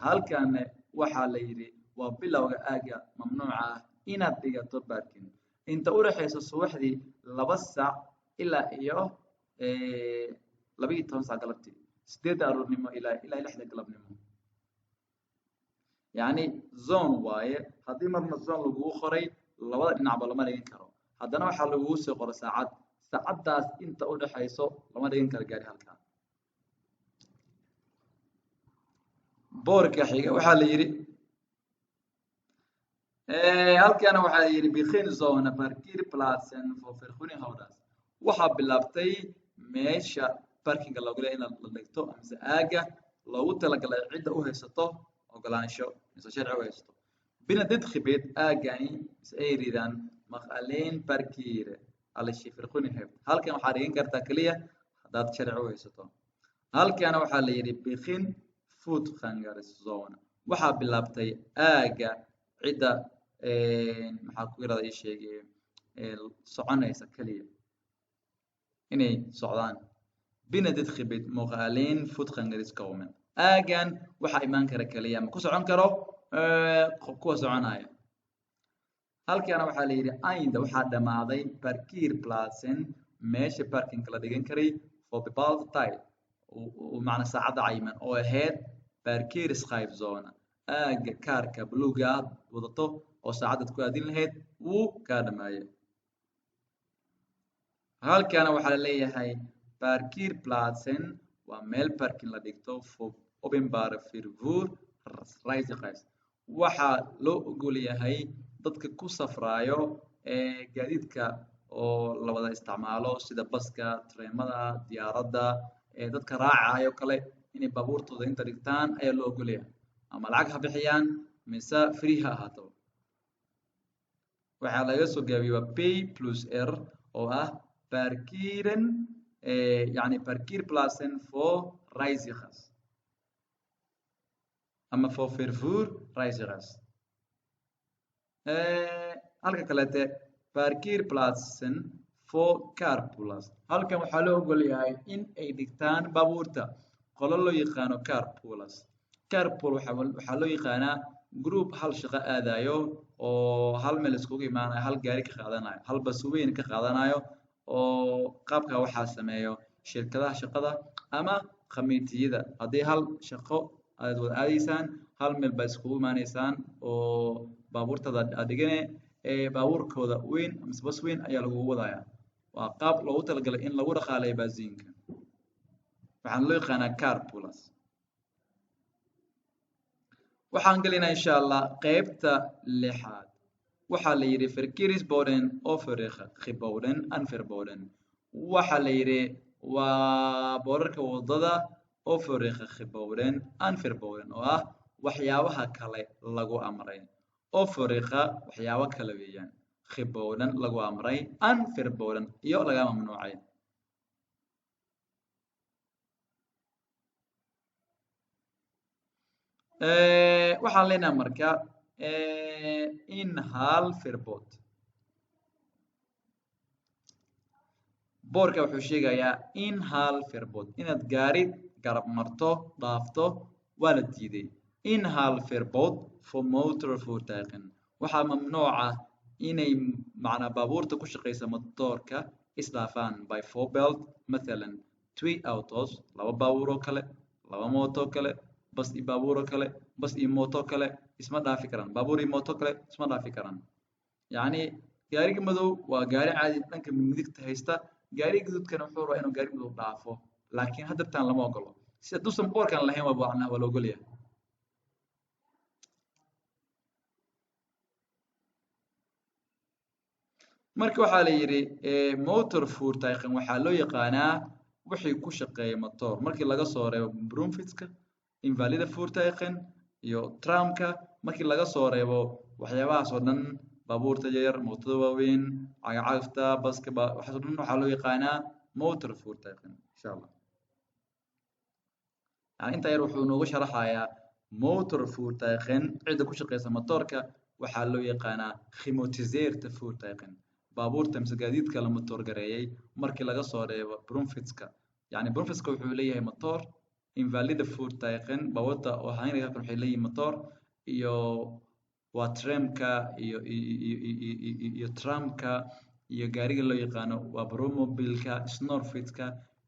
Halkaana waxaa la yidhi waa bilowga aaga mamnuuca ah inaad dhigato parking inta u dhaxaysa subaxdii 2 saac ilaa iyo 12 saac galabtii, 8da aroornimo ilaa 6da galabnimo. Yacni zone waaye. Haddii marna zone lagugu qoray, labada dhinacba lama dhigan karo. Haddana waxaa lagugu soo qoray saacad, saacaddaas inta u dhaxayso lama dhigan karo gaari halkaa. Boorka xiga waxaa la yidhi halkana waxaa la yidhi beginzone parkeerplaatsen voor vergunninghouders. Waxaa bilaabtay meesha parkinga loogu leeyahay in la dhigto mise aaga loogu talagalay cidda u haysato ogolaansho mise sharci u haysato. Binnen dit gebied, aagani mise ay ridaan, mag alleen parkeren als je vergunning hebt. Halkan waxaa dhigan kartaa kaliya haddaad sharci u haysato. Halkana waxaa la yidhi begin voetgangerszone. Waxaa bilaabtay aaga cidda maxaa ku yirahda ii sheegay soconaysa kaliya inay socdaan. Binnen dit gebied mogen alleen voetgangers komen. Aagan waxaa imaan kara kaliya ma ku socon karo kuwa soconaya. Halkana waxaa la yidhi einde, waxaa dhammaaday parkeerplaatsen, meesha parkingka la dhigan karay voor bepaald tijd, macna saacadda cayiman, oo ahayd parkeerschijfzone. Aaga kaarka buluuga aad wadato oo saacaddaad ku aadin lahayd wuu kaa dhamaayay. Halkana waxaa la leeyahay parkeerplaatsen waa meel parking la dhigto voor openbare vervoer reizigers. Waxaa loo ogol yahay dadka ku safraayo gaadiidka oo la wada isticmaalo sida baska, tareemada, diyaaradda, dadka raacayo kale inay baabuurtooda inta dhigtaan ayaa loo ogol yahay, ama lacag ha bixiyaan mise free ha ahaato. Waxaa laga soo gaabiyey waa P plus R, oo ah parkeren, yani parkeerplaatsen voor reizigers ama voor vervoer reizigers. Halka kaleete parkeerplaatsen voor carpoolers. Halkan waxaa loo ogol yahay in ay dhigtaan baabuurta qolo loo yaqaano carpoolers. Carpool waxaa loo yaqaanaa group hal shaqo aadayo oo hal meel iskugu imaanayo, hal gaari ka qaadanayo, hal bas weyn ka qaadanayo, oo qaabka waxaa sameeyo shirkadaha shaqada ama khamiitiyada. Haddii hal shaqo aad wada aadaysaan, hal meel baa iskugu imaanaysaan oo baabuurtada aad dhigane baabuurkooda weyn mise bas weyn ayaa lagugu wadayaa. Waa qaab loogu talagalay in lagu dhaqaaleeyo baasiinka. Waxaan loo yaqaanaa carpoolers. Waxaan gelaynaa insha Allah qeybta lixaad. Waxaa la yidhi verkeersborden overgebouwen en verboden. Waxaa la yidhi waa boorarka wadada overgebouwen en verboden, oo ah Waxyaabaha kale lagu amray oo fariiqa waxyaabo kale weeyaan geboden lagu amray en verboden iyo laga mamnuucay. Waxaan leenahay marka inhaalverbod. Boorka wuxuu sheegayaa inhaalverbod inaad gaari garab marto dhaafto waa la diiday. Inhaalverbod voor motorvoertuigen waxaa mamnuuc ah inay macnaa baabuurta ku shaqeysa matoorka isdhaafaan, bijvoorbeeld mathalan twee auto's laba baabuur oo kale, laba mooto oo kale, bas iyo baabuur oo kale, bas iyo mooto kale isma dhaafi karaan, baabuur iyo mooto kale isma dhaafi karaan. Yacni gaariga madow waa gaari caadi dhanka midigta haysta, gaariga gaduudkana wuxuu rabaa inuu gaari madow dhaafo, laakiin haddartan lama ogolo. Si hadduusan boorkan lahayn waa macnaha waa la ogolyahay. Marka waxaa la yidhi motorvoertuigen waxaa loo yaqaanaa wixii ku shaqeeya matoor markii laga soo reebo bromfietska, invalide voertuigen iyo tramka. Markii laga soo reebo waxyaabahaas oo dhan, baabuurta yaryar, mootada waaweyn, cagacagafta, baska, waxaas oo dhan waxaa loo yaqaanaa motorvoertuigen insha Allah. Yani intaa yar wuxuu noogu sharaxayaa motorvoertuigen cidda ku shaqeysa matoorka waxaa loo yaqaanaa gemotoriseerde voertuigen, baabuurta mise gaadiidka la matoor gareeyay markii laga soo reebo bromfietska. Yani bromfietska wuxuu leeyahay matoor, invalide voertuigen baabuurta oo haynaya waxay leeyihiin matoor, iyo waa tramka iyo iyo tramka iyo gaariga loo yaqaano waa bromobilka, snorfietska,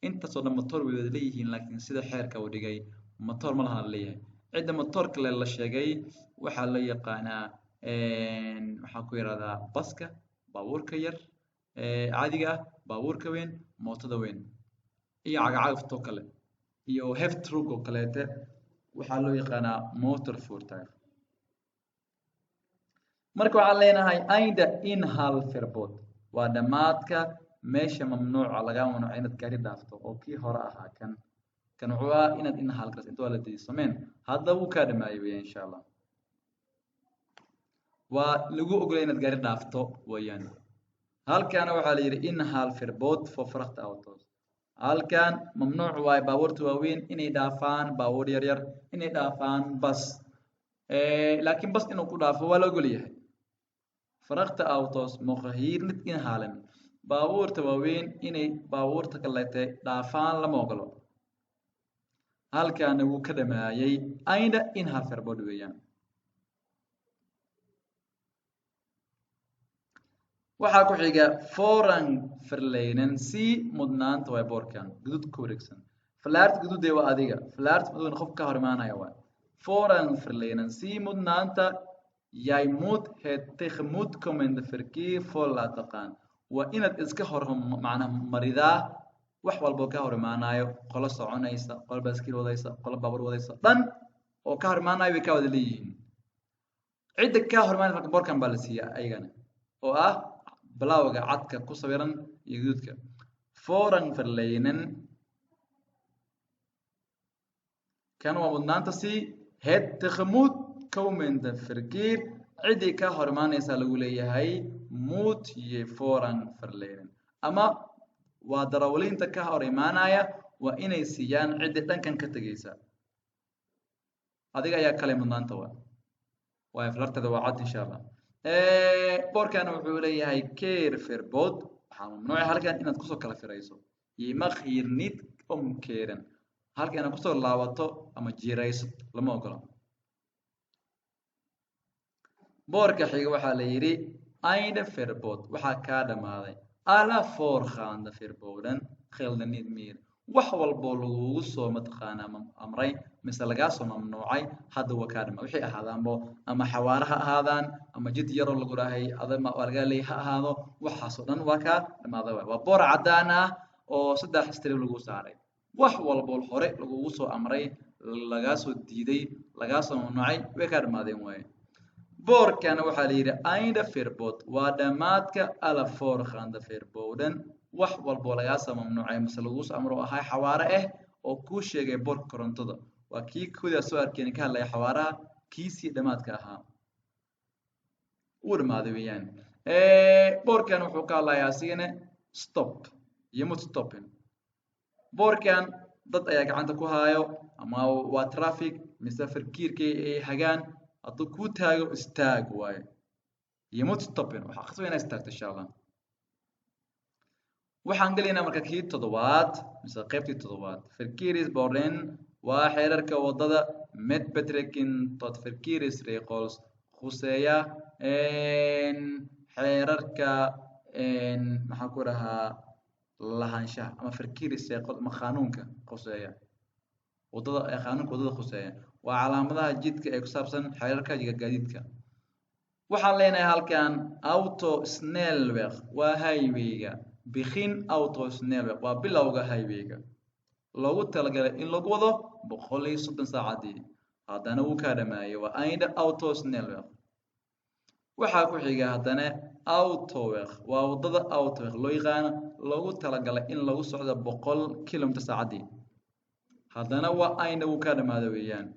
intaasoo dhan matoor way wada leeyihiin, laakiin sida xeerka uu dhigay matoor ma laha la leeyahay. Cidda matoor kale la sheegay waxaa loo yaqaanaa waxaa ku yidhahdaa baska, baabuurka yar caadiga ah, baabuurka weyn, mootada weyn iyo cagacagafta oo kale iyo heftruck oo kaleete waxaa loo yaqaanaa motorvoertuig. Marka waxaan leenahay einde inhaalverbod waa dhammaadka meesha mamnuuca laga mamnuuca inaad gaari dhaafto oo kii hore ahaa kan kan wuxuu ahaa inaad inhaal garayso inta waa la diiday sameen, hadda wuu kaa dhamaayay weeyaan insha Allah. Waa lagu ogolay inaad gaari dhaafto weeyaan. Halkaana waxaa la yidhi inhaalverbod voor vrachtauto's. Halkan mamnuuc waaye baabuurta waaweyn inay dhaafaan baabuur yaryar, inay dhaafaan bas, laakiin bas inuu ku dhaafo waa la ogol yahay. Vrachtauto's mogen hier niet inhalen. Baabuurta waaweyn inay baabuurta kalete dhaafaan lama ogolo. Halkaana wuu ka dhamaayay einde inhaalverbod weeyaan. Waxaa ku xiga voorrang verlenen si mudnaanta waa boorkan guduud ku wareegsan. Falaarta guduudee waa adiga, falaarta madowna qof ka hor imaanaya waa. Voorrang verlenen si mudnaanta jij moet het tegemoetkomende verkeer voor laten gaan. Waa inaad iska hor macnaha maridaa wax walbo ka hor imaanayo, qolo soconaysa, qolo baaskiil wadaysa, qolo baabuur wadaysa, dhan oo ka hor imaanayo way ka wada leeyihiin. Cidda ka hor imaanaysa marka boorkan baa la siiyaa ayagana oo ah bilawga cadka ku sawiran iyo guduudka. Voorrang verlenen kan waa mudnaanta si het tegemoetkomende verkeer ciddii ka hor imaanaysa lagu leeyahay moet je voorrang verlenen, ama waa darawaliinta ka hor imaanaya waa inay siiyaan ciddii dhankan ka tegeysa. Adiga ayaa kale mudnaanta waa waayo flartada waa cad insha Allah. Boorkan wuxuu leeyahay keerverbod waxaa mamnuuc halkan inaad kusoo kala firayso. Je mag hier niet omkeren, halkan inaad kusoo laabato ama jiirayso lama ogolo. Boorka xiga waxaa la yidhi einde verbod waxaa kaa dhamaaday alla voorgaande verboden gelden niet meer. Wax walbo lagugu soo mataqaanaa amray mise lagaa soo mamnuucay hadda waa kaa dhamaaday. Wixii ahaadaanbo ama xawaare ha ahaadaan ama jid yaroo lagu dhahay adama waa lagaa leeyahay ha ahaado, waxaasoo dhan waa kaa dhamaaday waay. Waa boor caddaan ah oo 3 strip lagu saaray. Wax walbo hore lagugu soo amray lagaa soo diiday lagaa soo mamnuucay way kaa dhamaadeen waaye. Boorkana waxaa la yidhi einde verbod waa dhammaadka alla voorgaande verboden. Wax walbo lagaa soo mamnuucay mise lagu soo amro ahay xawaare ah oo kuu sheegay boorka korontada waa Waa kii koodaa soo arkeen ka hadlaya xawaaraha, kiisii dhammaadka ahaa uu dhamaaday weeyaan. Boorkan wuxuu ka hadlayaa asigana stop iyo moet stoppen. Boorkan dad ayaa gacanta ku haayo, ama waa traffic mise verkeerkii ay hagaan. Hadduu kuu taago, istaag waaye. Je moet stoppen, waxaa khasba inaad istaagto, insha Allah. Waxaan gelaynaa marka kii toddobaad mise qaybtii toddobaad. Verkeersborden waa xeerarka wadada met betrekking tot verkeersregels, khuseeya xeerarka, maxaan ku dhahaa, lahaanshaha ama verkeersregel ama qaanuunka khuseeya wadada, qaanuunka wadada khuseeya. Waa calaamadaha jidka ee ku saabsan xeerarka gaadiidka. Waxaan leenahay halkan autosnelweg waa highwayga. Begin autosnelweg waa bilowga highwayga loogu talagalay in lagu wado 130 saacadii. Haddana wuu kaa dhamaayay, waa einde autosnelweg. Waxaa ku xiga haddana autoweg, waa wadada autoweg loo yaqaano, loogu talagalay in lagu socdo 100 kilomitr saacadii. Haddana waa einde, wuu kaa dhamaada weeyaan.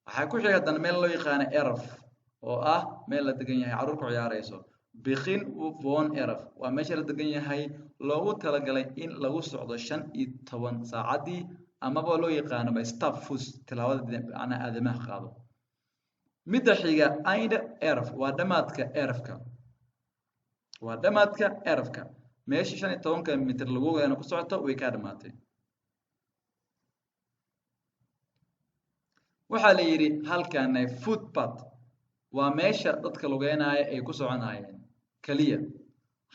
Waxaa ku xiga haddana meel loo yaqaano erf, oo ah meel la degan yahay, carruur ku ciyaarayso. Begin woonerf waa meesha la degan yahay, loogu talagalay in lagu socdo 15 saacadii, amaba loo yaqaano by stapvoets, tilaabada macnaha aadamaha qaado. Midda xiga einde erf waa dhamaadka erfka, waa dhamaadka erfka. Meesha 15-ka mitir lagu ogaana ku socoto way kaa dhamaatay. Waxaa la yidhi halkan footpath waa meesha dadka lugeynaya ay ku soconayeen keliya.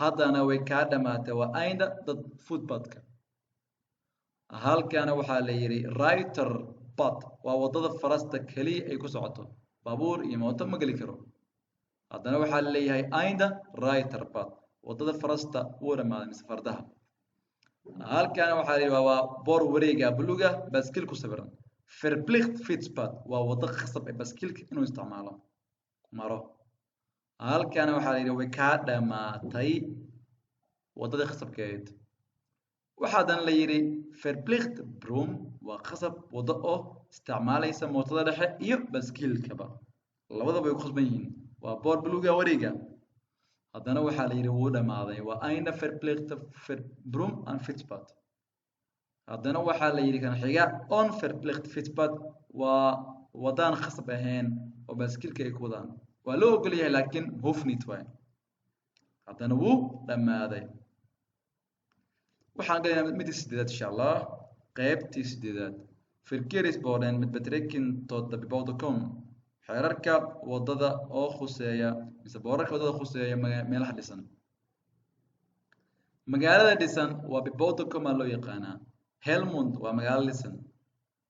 Haddana way kaa dhamaatay, waa einde dad footpathka. Halkana waxaa la yidhi ruiterpad waa wadada farasta keliya ay ku socoto, baabuur iyo mooto ma geli karo. Haddana waxaa la leeyahay einde ruiterpad, wadada farasta wuu dhamaaday mise fardaha. Halkana waxaa la yidhi waa boor wareega buluga, baaskiil ku sawiran. Verplicht fietspad waa wado khasab ee baaskiilka inuu isticmaalo maro. Halkana waxaa la yidhi way kaa dhamaatay wadadii khasabkeed. Waxaa la yidhi verplicht brom waa khasab wado oo isticmaalaysa mootada dhexe iyo baaskiilkaba, labadaba way ku khasban yihiin. Waa boor buluga wareega. Haddana waxaa la yidhi wuu dhamaaday, waa einde verplicht brom en fietspad. Haddana waxaa la yidhi kan xiga onverplicht fietspad waa wadaan khasab ahayn oo baaskiilka ay ku wadaan, waa loo ogol yahay laakiin hoeft niet waay. Haddana wuu dhammaaday. Waxaan galaynaa midii sideedaad, insha Allah, qaybtii sideedaad. Verkeersborden met betrekking tot de bebouwde kom, xeerarka wadada oo khuseeya mise boorarka wadada khuseeya meelaha dhisan. Magaalada dhisan waa bebouwde kom loo yaqaanaa. Helmond waa magaalo dhisan,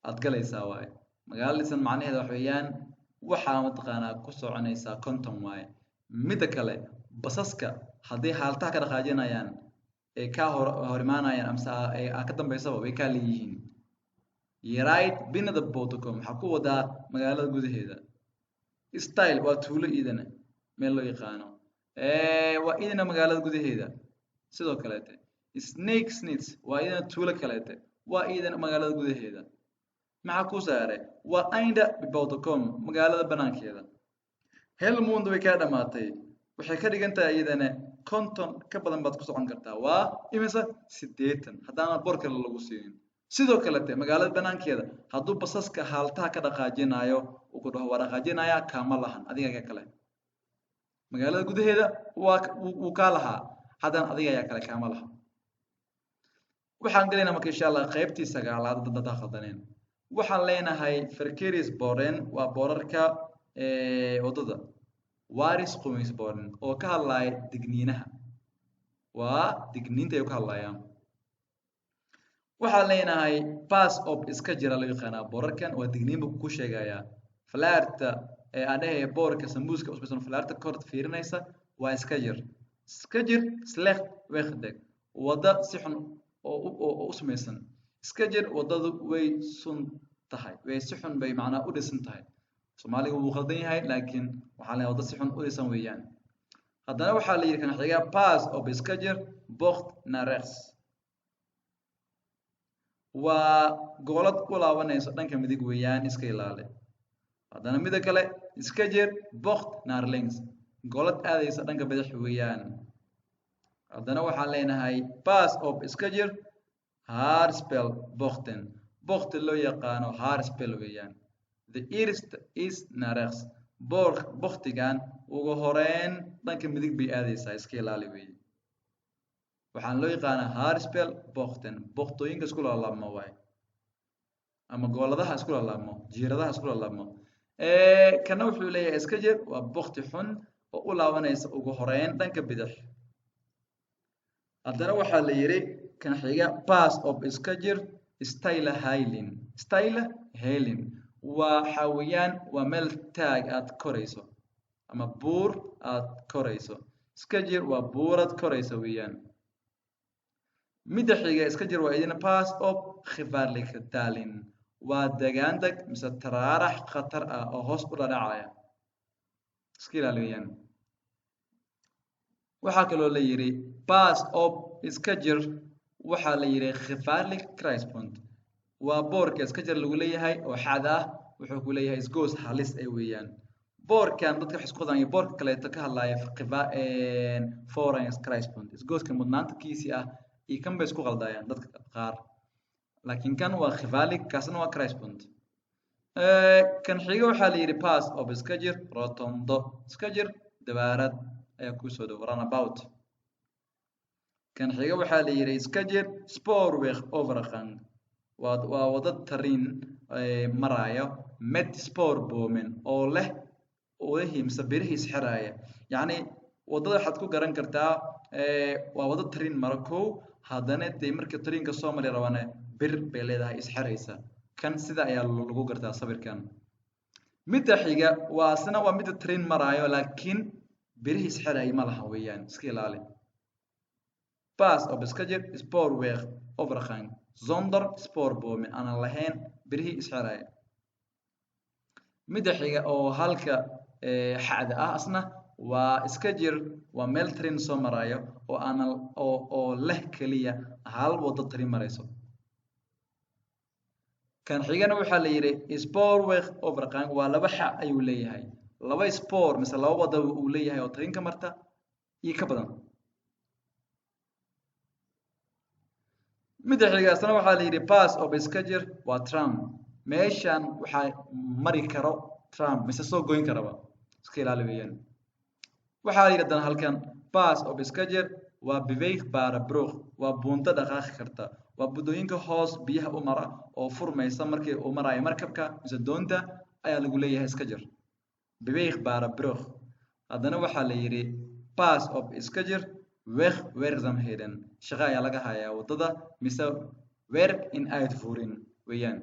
aad galaysaa waaye. Magaalo dhisan macnaheeda wax weeyaan waxaa mataqaanaa ku soconaysaa 50 waaye. Midda kale, basaska hadday haaltaha ka dhaqaajinayaan ee kaa hor imaanayaan amase aa ka dambaysaba, way kaa leeyihiin. Rijdt binnen de bebouwde kom waxaa ku wadaa magaalada gudaheeda. Steyl waa tuulo, iidana meel loo yaqaano, waa idina magaalada gudaheeda. Sidoo kaleete Sneek Sneek waa idina tuulo kaleete, waa idina magaalada gudaheeda. Maxaa ku saaray? Waa einde bebouwde kom, magaalada banaankeeda. Helmond way kaa dhamaatay. Waxay ka dhigan tahay iyadana 50 ka badan baad ku socon kartaa, waa imise? 80, haddaana boor kale lagu siinin. Sidoo kalete magaalada banaankeeda hadduu basaska haaltaha ka dhaqaajinayo uu ku dhaho waa dhaqaajinaya, kaama lahan adiga ayaa kale. Magaalada gudaheeda waa wuu kaa lahaa, haddana adiga ayaa kale, kaama laha. Waxaan gelaynaa marka, insha Allah, qaybtii sagaalaad. Dad khaldaneen. Waxaan leenahay verkeersborden waa boorarka waddada. Waarschuwingsborden oo ka hadlaya digniinaha, waa digniinta ay ka hadlayaan. Waxaan leenahay pas op, iska jira loo yaqaanaa boorarkan, waa digniin buu ku sheegayaa. Falaarta ee aan dhahaya boorka sambuuska usmaysan, falaarta kor fiirinaysa, waa iska jir, iska jir. Slecht wegdek, wadda si xun oo u samaysan, iska jir. Waddadu way sun tahay, way si xun bay macnaa u dhisan tahay. Soomaaliga wuu khaldan yahay, laakiin waxaa leeyahay waddo si xun u dhisan weeyaan. Haddana waxaa la yidhi kan xiga pas op, iska jir, bocht naar rechts. Waa goolad u laabanayso dhanka midig weeyaan, iska ilaali. Haddana mida kale, iska jir bocht naar links, goolad aadaysa dhanka bidix weeyaan. Haddana waxaan leenahay pas op, iska jir haarspeldbochten, bocht loo yaqaano haarspel weeyaan. De eerste is naar rechts, bochtigan ugu horeyn dhanka midig bay aadaysaa, iska ilaali weeye. Waxaan loo yaqaanaa haarspeldbochten, bochtooyinka isku laalaabmo waaye ama gooladaha isku laalaabmo, jiiradaha isku laalaabmo. Kana wuxuu leeyahay iska jir, waa bochti xun oo u laabanaysa ugu horeyn dhanka bidix. Haddana waxaa la yidhi kan xiga, pas op, iska jir steile helling. Steile helling waxa weeyaan waa meel taag aad korayso ama buur aad korayso. Iska jir, waa buurad korayso weeyaan. Midda xiga, iska jir waa idina pas op gevaarlijke daling, waa degaandeg mise taraarax khatar ah oo hoos u dhadhacaya, iska ilaali weeyaan. Waxaa kaloo la yidhi pas op, iska jir, waxaa la yidhi gevaarlijk kruispunt. Waa boorka iska jir lagu leeyahay oo xad ah, wuxuu ku leeyahay isgoos halis ay weeyaan. Boorkan dadka wax isku qodanayo, boorka kaleeto ka hadlaya voorrangskruispunt, isgooska mudnaanta kiisii ah iyo kan bay isku qaldayaan dadka qaar, laakiin kan waa gevaarlijk, kaasna waa kruispunt. Kan xiga waxaa la yidhi pas op, iska jir rotonde, iska jir dabaarad ayaa kusoo dhow, roundabout. Kan xiga waxaa la yidhi iska jir spoorwegovergang, waa wado tariin maraayo met spoorbomen, oo leh wadihii mise birihii isxiraaya. Yacni waddada waxaad ku garan kartaa waa wado tariin maro kow, haddana dee marka tariinka soo mari rabana bir bay leedahay isxiraysa. Kan sida ayaa lagu gartaa sawirkan. Midda xiga waa isna waa midda tariin maraayo, laakiin birihii isxiraya ma laha weeyaan, iska ilaali. Pas op, iska jir spoorwegovergang zonder spoorbomen, aanan lahayn birihii isxiraya. Midda xiga oo halka xacda ah asna waa iska jir, waa meel train soo marayo oo aanan oo leh keliya hal wado train marayso. Kan xigana waxaa la yidhi spoorwegovergang waa laba xa ayuu leeyahay, laba spoor mise laba wado uu leeyahay oo train ka marta iyo ka badan. Midda xigaasna waxaa la yidhi pas op, iska jir waa tram, meeshan waxaa mari karo tram mise soo goyn karaba, iska ilaali weeyaan. Waxaa la yidhi haddana halkan pas op, iska jir waa beweegbare brug, waa buunto dhaqaaqi karta, waa buddooyinka hoos biyaha u mara oo furmaysa markii uu marayo markabka mise doonta ayaa lagu leeyahay iska jir beweegbare brug. Haddana waxaa la yidhi pas op, iska jir wegwerkzaamheden, shaqo ayaa laga hayaa waddada mise werk in uitvoering weeyaan.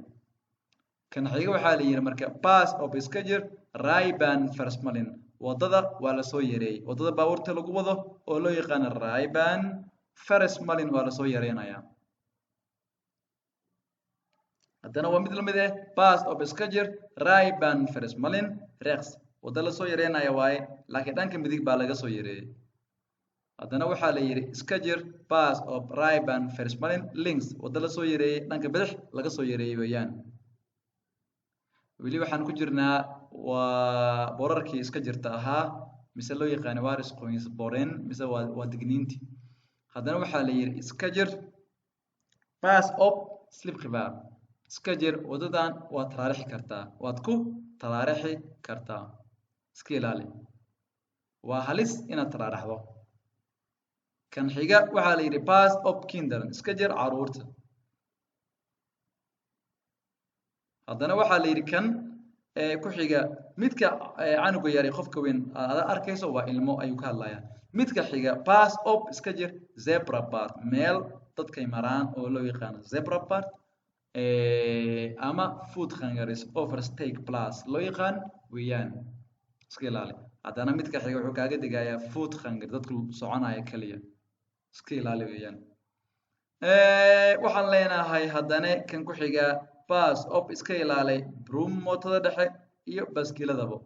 Kan xiga waxaa la yidhi marka pas op, iska jir rijbaanversmalling, waddada waa lasoo yareeyey, waddada baabuurta lagu wado oo loo yaqaano rijbaanversmalling waa lasoo yareynayaa. Haddana waa mid lamid ah pas op, iska jir rijbaanversmalling rechts, waddo lasoo yareynaya waaye, laakiin dhanka midig baa laga soo yareeyey. Haddana waxaa la yidhi iska jir pas op rijbaanversmalling links, waddo lasoo yareeyey, dhanka bidix laga soo yareeyey weeyaan. Weli waxaan ku jirnaa waa boorarkii iska jirta ahaa mise loo yaqaano waarschuwingsborden mise waa digniintii. Haddana waxaa la yidhi iska jir pas op slipgevaar, iska jir waddadan waad taraarixi kartaa, waad ku taraarixi kartaa, iska ilaali, waa halis inaad taraaraxdo. Kan xiga waxaa la yidhi pas op kinderen, iska jir caruurta. Haddana waxaa la yidhi kan ku xiga midka canuga yari qofka weyn aad arkayso waa ilmo ayuu ka hadlayaa. Midka xiga pas op, iska jir zebrapad, meel dadkay maraan oo loo yaqaano zebrapad ama voetgangersoversteekplaats loo yaqaan weeyaan, iska ilaali. Haddana midka xiga wuxuu kaaga digayaa voetganger, dadku soconaya keliya, iska ilaali weeyaan. Waxaan leenahay haddana kan ku xiga pas op, iska ilaali brommotada dhexe iyo baskiiladaba.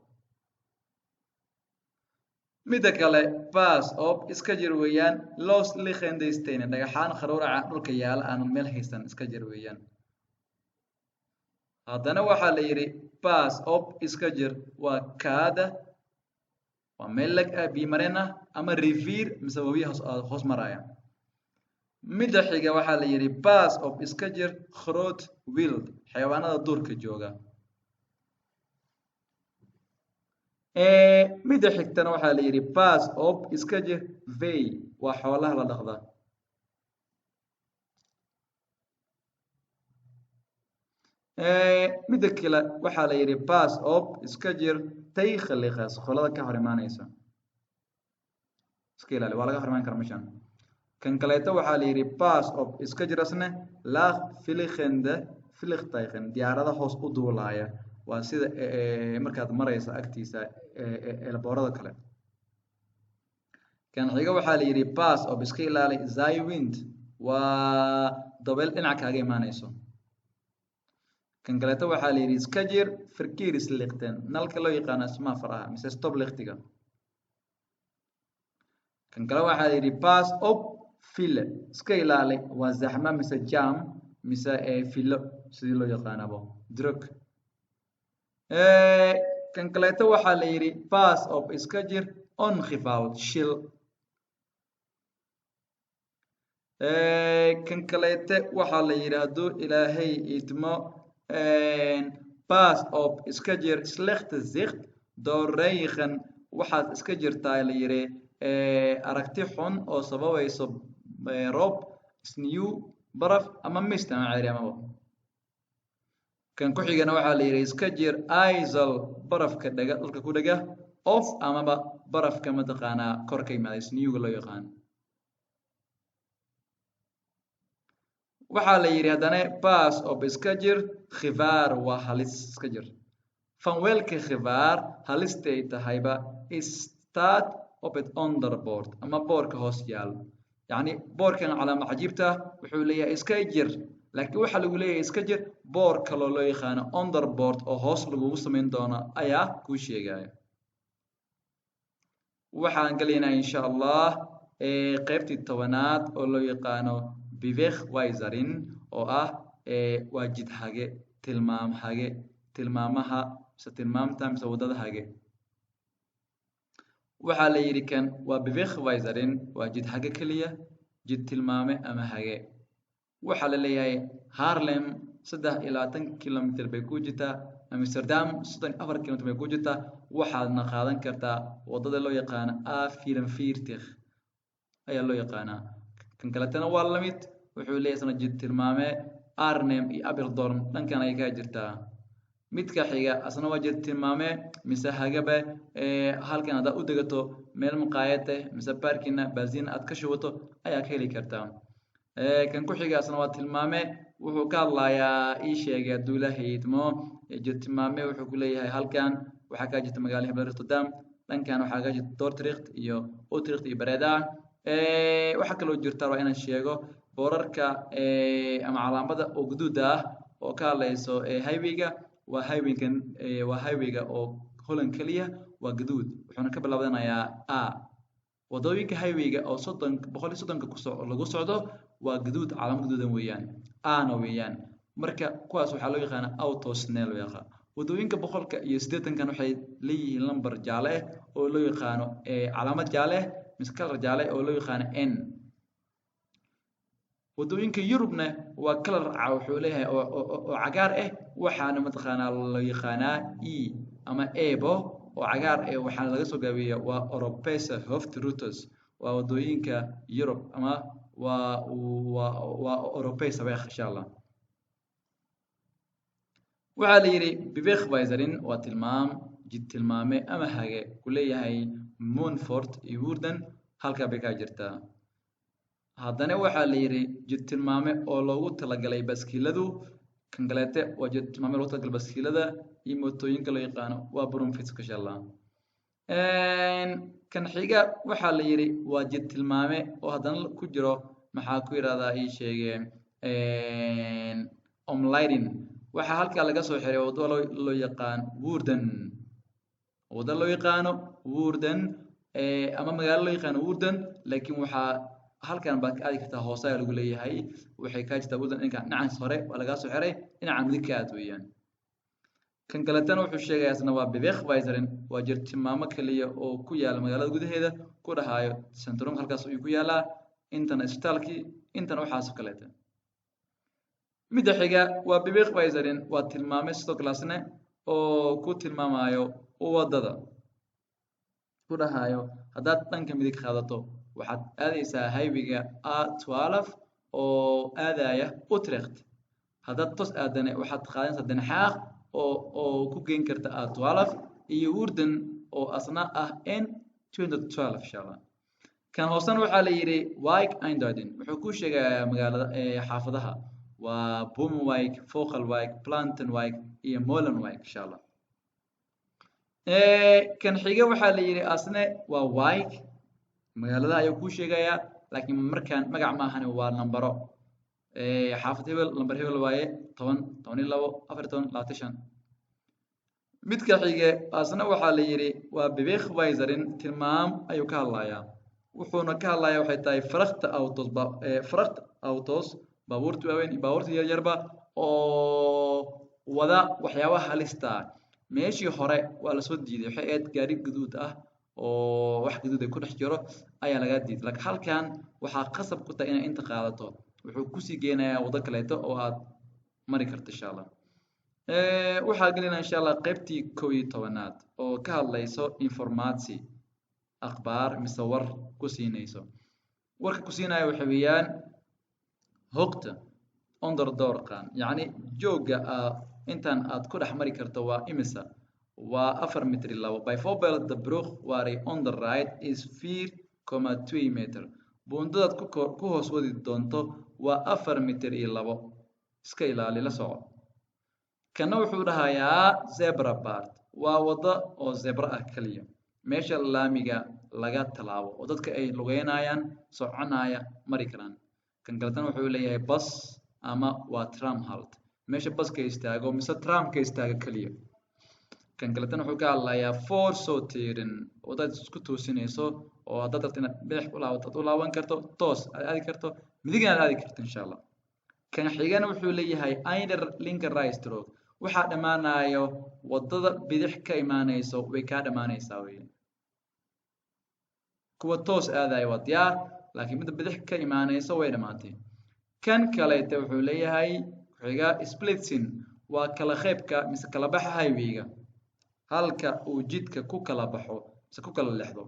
Midda kale, pas op iska jir weeyaan losliggende stenen, dhagaxaan kharuuraca dhulka yaala aanan meel haysan iska jir weeyaan. Haddana waxaa la yidhi pas op iska jir waa kade, waa meel lag ah biyo mareen ah ama rivier mise wabiya hoos maraya. Midda xiga waxaa la yidhi pas op iska jir groot wild, xayawaanada duurka jooga. Midda xigtana waxaa la yidhi pas op iska jir vey, waa xoolaha la dhaqda. Midda kale waxaa la yidhi pas op iska jir tegenliggers, qolada ka hor imaanaysa iska ilaali, waa laga hor imaan kara meeshan. Kan kaleeto waxaa la yidhi pas op iska jir asne laagvliegende vliegtuigen, diyaarada hoos u duulaaya, waa sida markaad maraysa agtiisa elboorada kale. Kan xiga waxaa la yidhi pas op iska ilaali zijwind, waa dabeel dhinac kaaga imaanayso. Kan kaleeto waxaa la yidhi iska jir verkeerslichten, nalka loo yaqaano semaforaha mise stoplichtiga. Kan kale waxaa la yidhi pas op file, iska ilaali waa zaxma mise jam mise filo sidii loo yaqaanabo drug. Kan kaleeto waxaa la yidhi pas op iska jir ongeval, shil. Kan kaleete waxaa la yidhi hadduu Ilaahay idmo pas op iska jir slechte zicht door regen, waxaad iska jirtaa la yidhi aragti xun oo sababayso roob, sneeuw, baraf ama mist ama ceyri amaba. Kan ku xigana waxaa la yidhi iska jir ijzel, barafka dhega dhulka ku dhega, of amaba barafka mataqaanaa kor ka yimaada snewga loo yaqaan. Waxaa la yidhi haddana pas op iska jir gevaar, waa halis iska jir. Vanwelke gevaar halistay tahayba staat op het onderbord ama boorka hoos yaal. Yacni boorkan calaamad cajiibta wuxuu leeyahay iska jir, laakiin waxaa lagu leeyahay iska jir boor kaloo loo yaqaano onderbord oo hoos lagugu samayn doono ayaa kuu sheegaya. Waxaan gelaynaa insha Allah qaybtii 10aad oo loo yaqaano bewegwijzering, oo ah waa jid hage, tilmaam hage, tilmaamaha mise tilmaamta mise waddada hage. Waxaa la yidhi kan waa bewegwijzering, waa jid hage keliya, jid tilmaame ama hage. Waxaa la leeyahay Haarlem 23 kilomitir bay ku jirtaa, Amsterdam 34 kilomitir bay ku jirtaa. Waxaadna qaadan kartaa waddada loo yaqaano A44 ayaa loo yaqaanaa. Kan kaletana waa lamid, wuxuu leeyahay isna jid tilmaame Arnhem iyo Apeldoorn dhankan ayay ka jirtaa. Midka xiga asna waa jid tilmaame mise hagabe, halkan haddaad u degato meel maqaayad eh mise baarkina baasiin aad ka shubato ayaa ka heli kartaa. Kan ku xiga asna waa tilmaame, wuxuu ka hadlayaa ii sheegay hadduu Ilaahay idmo jid tilmaame, wuxuu ku leeyahay halkan waxaa ka jirta magaalada Hebel Rotterdam, dhankan waxaa ka jirta Dordrecht iyo Utrecht iyo Breda. Waxaa kaloo jirta waa inaan sheego boorarka ama calaamada oo guduuda ah oo ka hadlayso highwayga, waa highwaygan, waa highwayga oo Holland keliya waa guduud, wuxuuna ka bilaabanayaa A. Wadooyinka highwayga oo 130-ka lagu socdo waa guduud, calaamad guduudan weeyaan, A-na weeyaan. Marka kuwaas waxaa loo yaqaanaa autosnel loo yaqaan. Wadooyinka 180-kan waxay leeyihiin lambar jaale ah oo loo yaqaano calaamad jaale ah mise kalar jaale oo loo yaqaano N. Wadooyinka Yurubna waa kalar wuxuu leeyahay oo cagaar ah, waxaana mataqaanaa loo yaqaanaa E ama Ebo oo cagaar ah, waxaana laga soo gaabiyaa waa Europese Hoofdroutes, waa wadooyinka Yurub ama waa Europese weg insha Allah. Waxaa la yidhi bewegwijzering waa tilmaam, jid tilmaame ama hage ku leeyahay Montfort iyo Woerden halkaa bay ka jirtaa. Haddana waxaa la yidhi jid tilmaame oo loogu talagalay baaskiiladu, kan kaleete waa jid tilmaame loogu talagalay baaskiilada iyo mootooyinka loo yaqaano waa bromfiets insha Allah. Kan xiga waxaa la yidhi waa jid tilmaame oo haddana ku jiro maxaa ku yidhahdaa ii sheege omleiding, waxaa halkaa laga soo xiray waddo loo yaqaan Woerden, waddo loo yaqaano Woerden Ama magaalo loo yaqaano Woerden, laakiin waxaa halkan baad ka aadi kartaa, hoose ayaa lagu leeyahay. Waxay kaa jirtaa Woerden dhinka dhinacaas hore waa lagaa soo xiray, dhinaca midig ka aad weeyaan. Kan kaletana wuxuu sheegayaa isna waa bewegwijzering, waa jir tilmaamo kaliya oo ku yaala magaalada gudaheeda, ku dhahaayo centrum halkaas ayuu ku yaalaa, intana isbitaalkii, intana waxaas oo kaleeta. Midda xiga waa bewegwijzering, waa tilmaame sidoo kaleasne oo ku tilmaamayo wadada, ku dhahayo haddaad dhanka midig qaadato waxaad aadaysaa highwayga A12 oo aadaya Utrecht, haddaad toos aadane waxaad qaadanaysaa Den Haag oo ku geyn karta A12 iyo Woerden oo asna ah N212, insha Allah. Kan hoosena waxaa la yidhi wijkaanduiding, wuxuu ku sheegayaa magaalada, xaafadaha, waa Bomenwijk, Vogelwijk, Plantenwijk iyo Molenwijk, insha Allah. Kan xiga waxaa la yidhi asne waa wijk, magaalada ayuu kuu sheegayaa, laakiin markaan magac maahane waa nambaro. Xaafad hebel lambar hebel waaye, 10, 12, 14, 25. Midka xige asna waxaa la yidhi waa bewegwijzering, tilmaam ayuu ka hadlayaa. Wuxuuna ka hadlayaa waxay tahay vrachtauto's, vrachtauto's, baabuurta waaweyn iyo baabuurta yaryarba oo wada waxyaabaha halista ah. Meeshii hore waa lasoo diiday, waxay ahayd gaari gaduud ah oo wax gaduud ay ku dhex jiro ayaa lagaa diiday, laakiin halkan waxaa qasab ku tahay inaad inta qaadato. Wuxuu kusii geenayaa waddo kaleeto oo aad mari karto, insha Allah. Waxaa gelinaa, insha Allah, qaybtii 11aad oo ka hadlayso informatie, akhbaar mise war ku siinayso. Warka ku siinaya waxa weeyaan hoogte onderdoorgaan, yacni joogga intan aad ku dhex mari karto waa imisa? Waa 4 mitr 2. Bijvoorbeeld, de brug waar je onder rijdt is 4,2 meter. Buundadaad ku hoos wadi doonto waa 4 mitir iyo 2, iska ilaali, la soco. Kana wuxuu dhahayaa zebrapad, waa waddo oo zebra ah keliya, meesha laamiga laga tallaabo oo dadka ay lugeynayaan, soconaya, mari karaan. Kan kaletana wuxuu leeyahay bus ama waa tramhalte, meesha baska istaago mise tramka istaago keliya. Kan kaletana wuxuu ka hadlayaa voorsorteren, wadaad isku toosinayso oo haddaad rabto inaad bidix u laabato aad u laaban karto, toos aad aadi karto, midigna aad aadi karto, insha Allah. Kan xigana wuxuu leeyahay einde linkerrijstrook, waxaa dhammaanayo wadada bidix ka imaanayso, way kaa dhammaanaysaa weeye. Kuwa toos aadaya waa diyaar, laakiin midda bidix ka imaanayso way dhammaatay. Kan kaleete wuxuu leeyahay xiga splitsing, waa kala qaybka mise kala baxa highwayga, halka uu jidka ku kala baxo mise ku kala lexdo.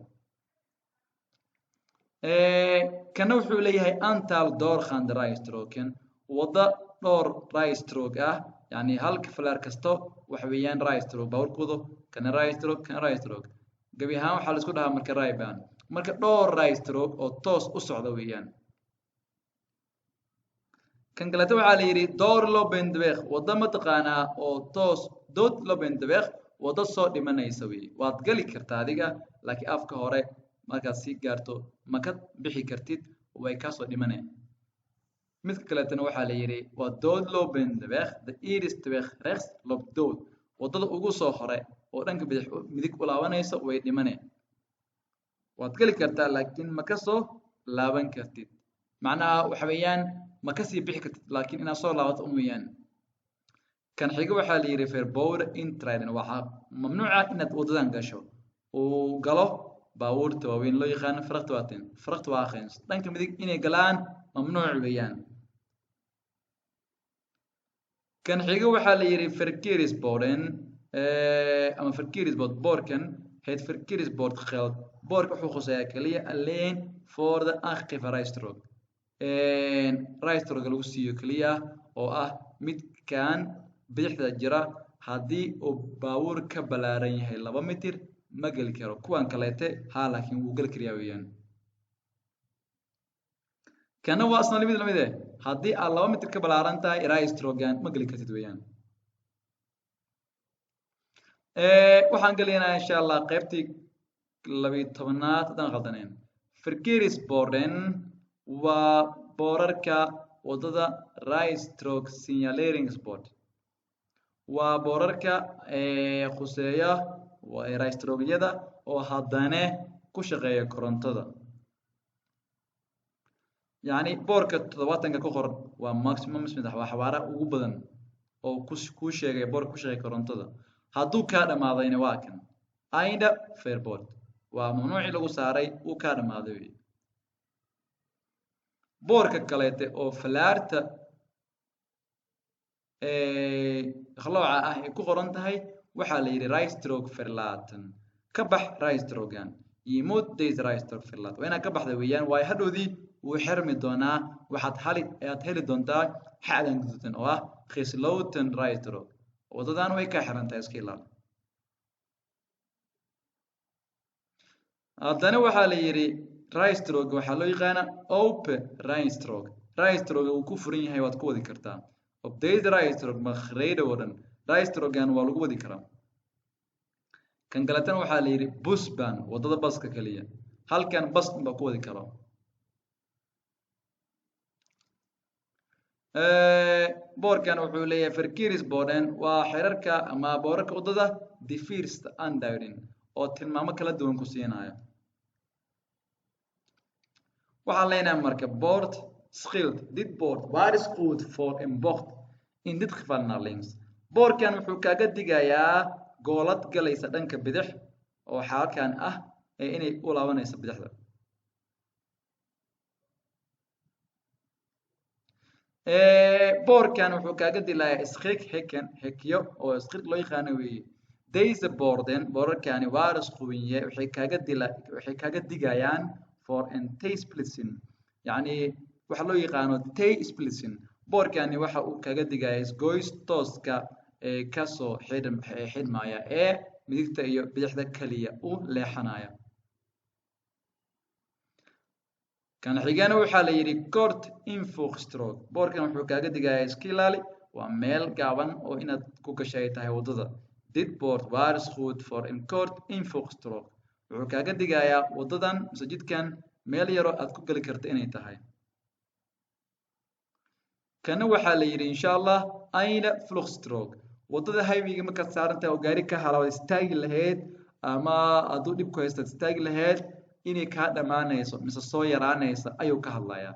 Kana wuxuu leeyahay aantal doorgaande rijstroken, waddo dhowr rijstrook ah, yani halka falaar kasto waxa weeyaan rijstrook baabuurkoodu, kana rijstrook, kana rijstrook. Gebi ahaan waxaa la isku dhahaa marka rijbaan, marka dhowr rijstrook oo toos u socda weeyaan. Kan kaleeto waxaa la yidhi doodlopende weg, waddo mataqaanaa oo toos doodlopende weg, waddo soo dhimanaysa weeye. Waad geli kartaa adiga, laakiin afka hore markaad sii gaarto ma ka bixi kartid, way kasoo dhimanayaan. Midka kaleetana waxaa la yidhi waa doodlopende weg, de eerste weg rechts loopt dood, waddada ugu soo hore oo dhanka bidix midig u laabanayso way dhimaneen. Waad geli kartaa, laakiin ma kasoo laaban kartid, macnaha waxa weeyaan ma kasii bixi kartid, laakiin inaad soo laabato un weeyaan. Kan xiga waxaa la yidhi verboden inrijden, waxaa mamnuuca inaad waddadan gasho, uu galo baabuurta waaweyn loo yaqaano vrachtwagens, dhanka midig inay galaan mamnuuc weeyaan. Kan xiga waxaa la yidhi verkeersborden ama verkeersbord, boorkan het verkeersbord geldt, boorka wuxuu khuseeyaa keliya alleen voor de aangegeven rijstrook, rijstrook lagu siiyo keliya oo ah midkan bidixda jira. Haddii uu baabuur ka ballaaran yahay 2 mitir ma geli karo, kuwan kaleete ha laakiin wuu geli karayaa weeyaan. Kana waa isna lamid lamid eh, haddii aad 2 mitir ka ballaaran tahay rijstrookgan ma geli kartid weeyaan. Waxaan gelaynaa, insha Allah, qaybtii 12aad haddaan qaldaneen. Verkeersborden waa boorarka waddada, rijstrook signaleringsbord waa boorarka khuseeya rijstrookyada oo haddana ku shaqeeya korontada. Yacni boorka 70-ka ku qoran waa maximum speed, waa xawaara ugu badan oo kuu sheegay boorka ku shaqeeya korontada. Hadduu kaa dhamaadayna waa kan einde verbod, waa mamnuucii lagu saaray, uu kaa dhamaaday wey. Boorka kaleete oo falaarta khalooca ah ay ku qoran tahay waxaa la yidhi rijstrook verlaten, ka bax rijstrookan. Je moet deze rijstrook verlaten, waa inaad ka baxda weeyaan, waayo hadhowdii wuu xirmi doonaa, waxaad hali ayaad heli doontaa xacdan guduudan oo ah gesloten rijstrook. Wadadan way ka xiran tahay, iska ilaali. Haddana waxaa la yidhi rijstrook waxaa loo yaqaanaa open rijstrook. Rijstrook uu ku furan yahay waad ku wadi kartaa. Op deze rijstrook mag gereden worden, rijstrookan waa lagu wadi karaa. Kan kaletana waxaa la yidhi busbaan, wadada baska keliya, halkan bas baa ku wadi karaa. Boorkan wuxuu leeyahay verkeersborden, waa xerarka ama boorarka wadada de first aanduiding oo tilmaamo kala duwan ku siinaya. Waxaan leenahay marka bord schild, dit bord waarschuwt voor een bocht, in dit geval naar links. Boorkan wuxuu kaaga digayaa goolad galaysa dhanka bidix oo xaalkan ah ee inay u laabanayso bidixda. Boorkan wuxuu kaaga dilayaa schrik hekken, hekyo oo schrik loo yaqaano weeye. Deze borden, boorarkani waarschuwinje, waxay kaaga digayaan voor een T-splitsing, yacni waxa loo yaqaano T-splitsing. Boorkani waxa uu kaga digayaa isgoys tooska ee kasoo xidhmaya ee midigta iyo bidixda kaliya u leexanaya. Kan xigana waxaa la yidhi kort invoegstrook. Boorkan wuxuu kaaga digayaa iska ilaali, waa meel gaaban oo inaad ku gashay ay tahay waddada. Dit bord waarschuwt voor een kort invoegstrook, wuxuu kaaga digayaa waddadan mise jidkan meel yaroo aad ku geli karta inay tahay. Kana waxaa la yidhi insha Allah einde vluchtstrook, waddada highwayga markaad saaran tahay oo gaari ka halaawad istaagi lahayd ama hadduu dhib ku haystaad istaagi lahayd inay kaa dhammaanayso mise soo yaraanaysa ayuu ka hadlayaa.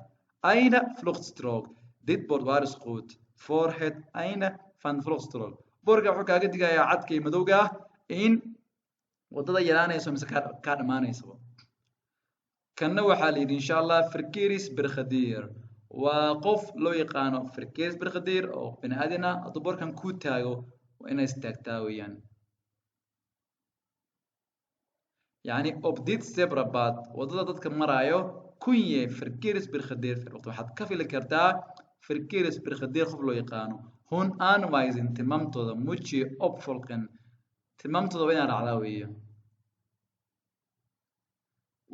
Einde vluchtstrook, dit bord waarschuwt voor het einde van vluchtstrook. Boorka wuxuu kaaga digayaa cadka iyo madowga ah in waddada yaraanayso mise kaa dhammaanaysaba. Kanna waxaa la yidhi insha Allah verkeersbrigadier, waa qof loo yaqaano verkeersbrigadier oo bini aadan ah, hadduu boorkan kuu taago waa inay istaagtaa weeyaan. Yacni op dit zebrapad, waddada dadka maraayo kun je verkeersbrigadier verwachten, waxaad ka fili kartaa verkeersbrigadier qof loo yaqaano. Hun aanwijzing, tilmaamtooda moet je opvolgen, tilmaamtooda waa inaad raacdaa weeye.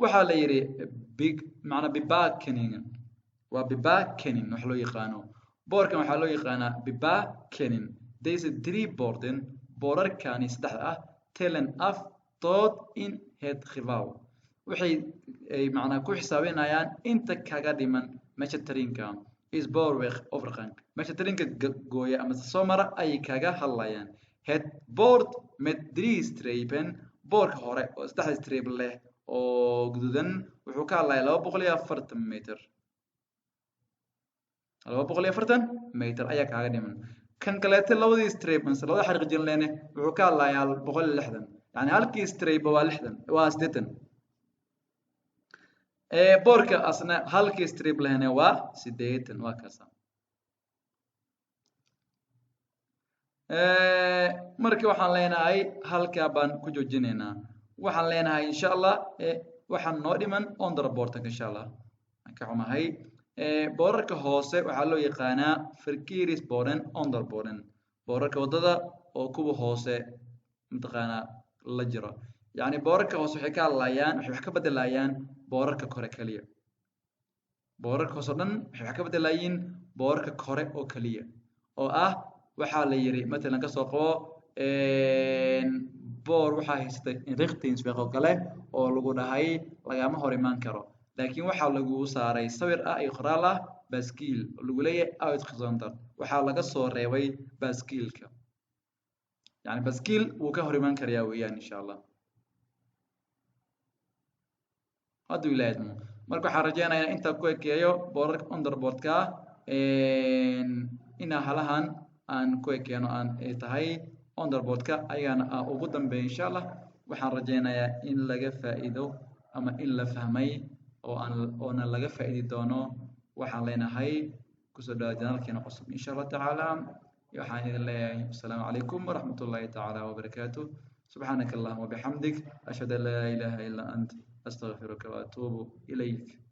Waxaa la yidhi big macnaa bebakening, waa bebakening wax loo yaqaano. Boorkan waxaa loo yaqaanaa bebakening. Deze drie borden, boorarkani saddexda ah, tellen af tot in het geval, waxay ay macnaa ku xisaabinayaan inta kaga dhiman meesha tariinka spoorweg overgang, meesha tariinka gooya ama soo mara ayay kaga hadlayaan. Het bord met drie strepen, boorka hore oo saddexda streep leh oo guduudan wuxuu ka hadlayaa 240 meter, 240 meter ayaa kaaga dhiman. Kan kaleete labadii streep mise labada xariiq jinleene wuxuu ka hadlayaa 160, yacni halkii streep waa 60, waa 80. Boorka asna halkii streep lehne waa 80, waa kaasa. Marka waxaan leenahay halkaa baan ku joojinaynaa. Waxaan leenahay insha Allah waxaan noo dhiman onderboortanka insha Allah. Waan ka xumahay. Boorarka hoose waxaa loo yaqaanaa verkeersborden onderborden, boorarka waddada oo kuwa hoose mataqaanaa la jiro. Yacni boorarka hoose waxay ka hadlayaan, waxay wax ka bedelayaan boorarka kore keliya. Boorarka hoose oo dhan waxay wax ka bedelayiin boorarka kore oo keliya, oo ah waxaa la yidhi matalan kasoo qabo boor waxaa haystay inrichtingsweg oo kale oo lagu dhahay lagama hor imaan karo, laakiin waxaa lagu saaray sawir ah iyo qoraal ah baaskiil oo lagu leeyahay uitgezonderd, waxaa laga soo reebay baaskiilka. Yacni baaskiil wuu ka hor imaan karayaa weeyaan insha Allah. Hadduu Ilaahay idmo, marka waxaan rajeynayaa intaa ku ekeeyo boorarka underboardka, inaa halahan aan ku ekeeno aan ay tahay underboardka ayagana aan ugu dambeeyo, insha Allah. Waxaan rajeynayaa in laga faa'iido ama in la fahmay oo aan oona laga faa'iidi doono. Waxaan leenahay kusoo dhawaad channelkeena cusub, insha Allah tacaala. Waxaan idin leeyahay asalaamu calaykum waraxmat ullahi tacaala wabarakaatuh. Subxaanaka allahuma wabixamdik, ashhadu an laa ilaaha illaa ant, astaqfiruka waatuubu ilayk.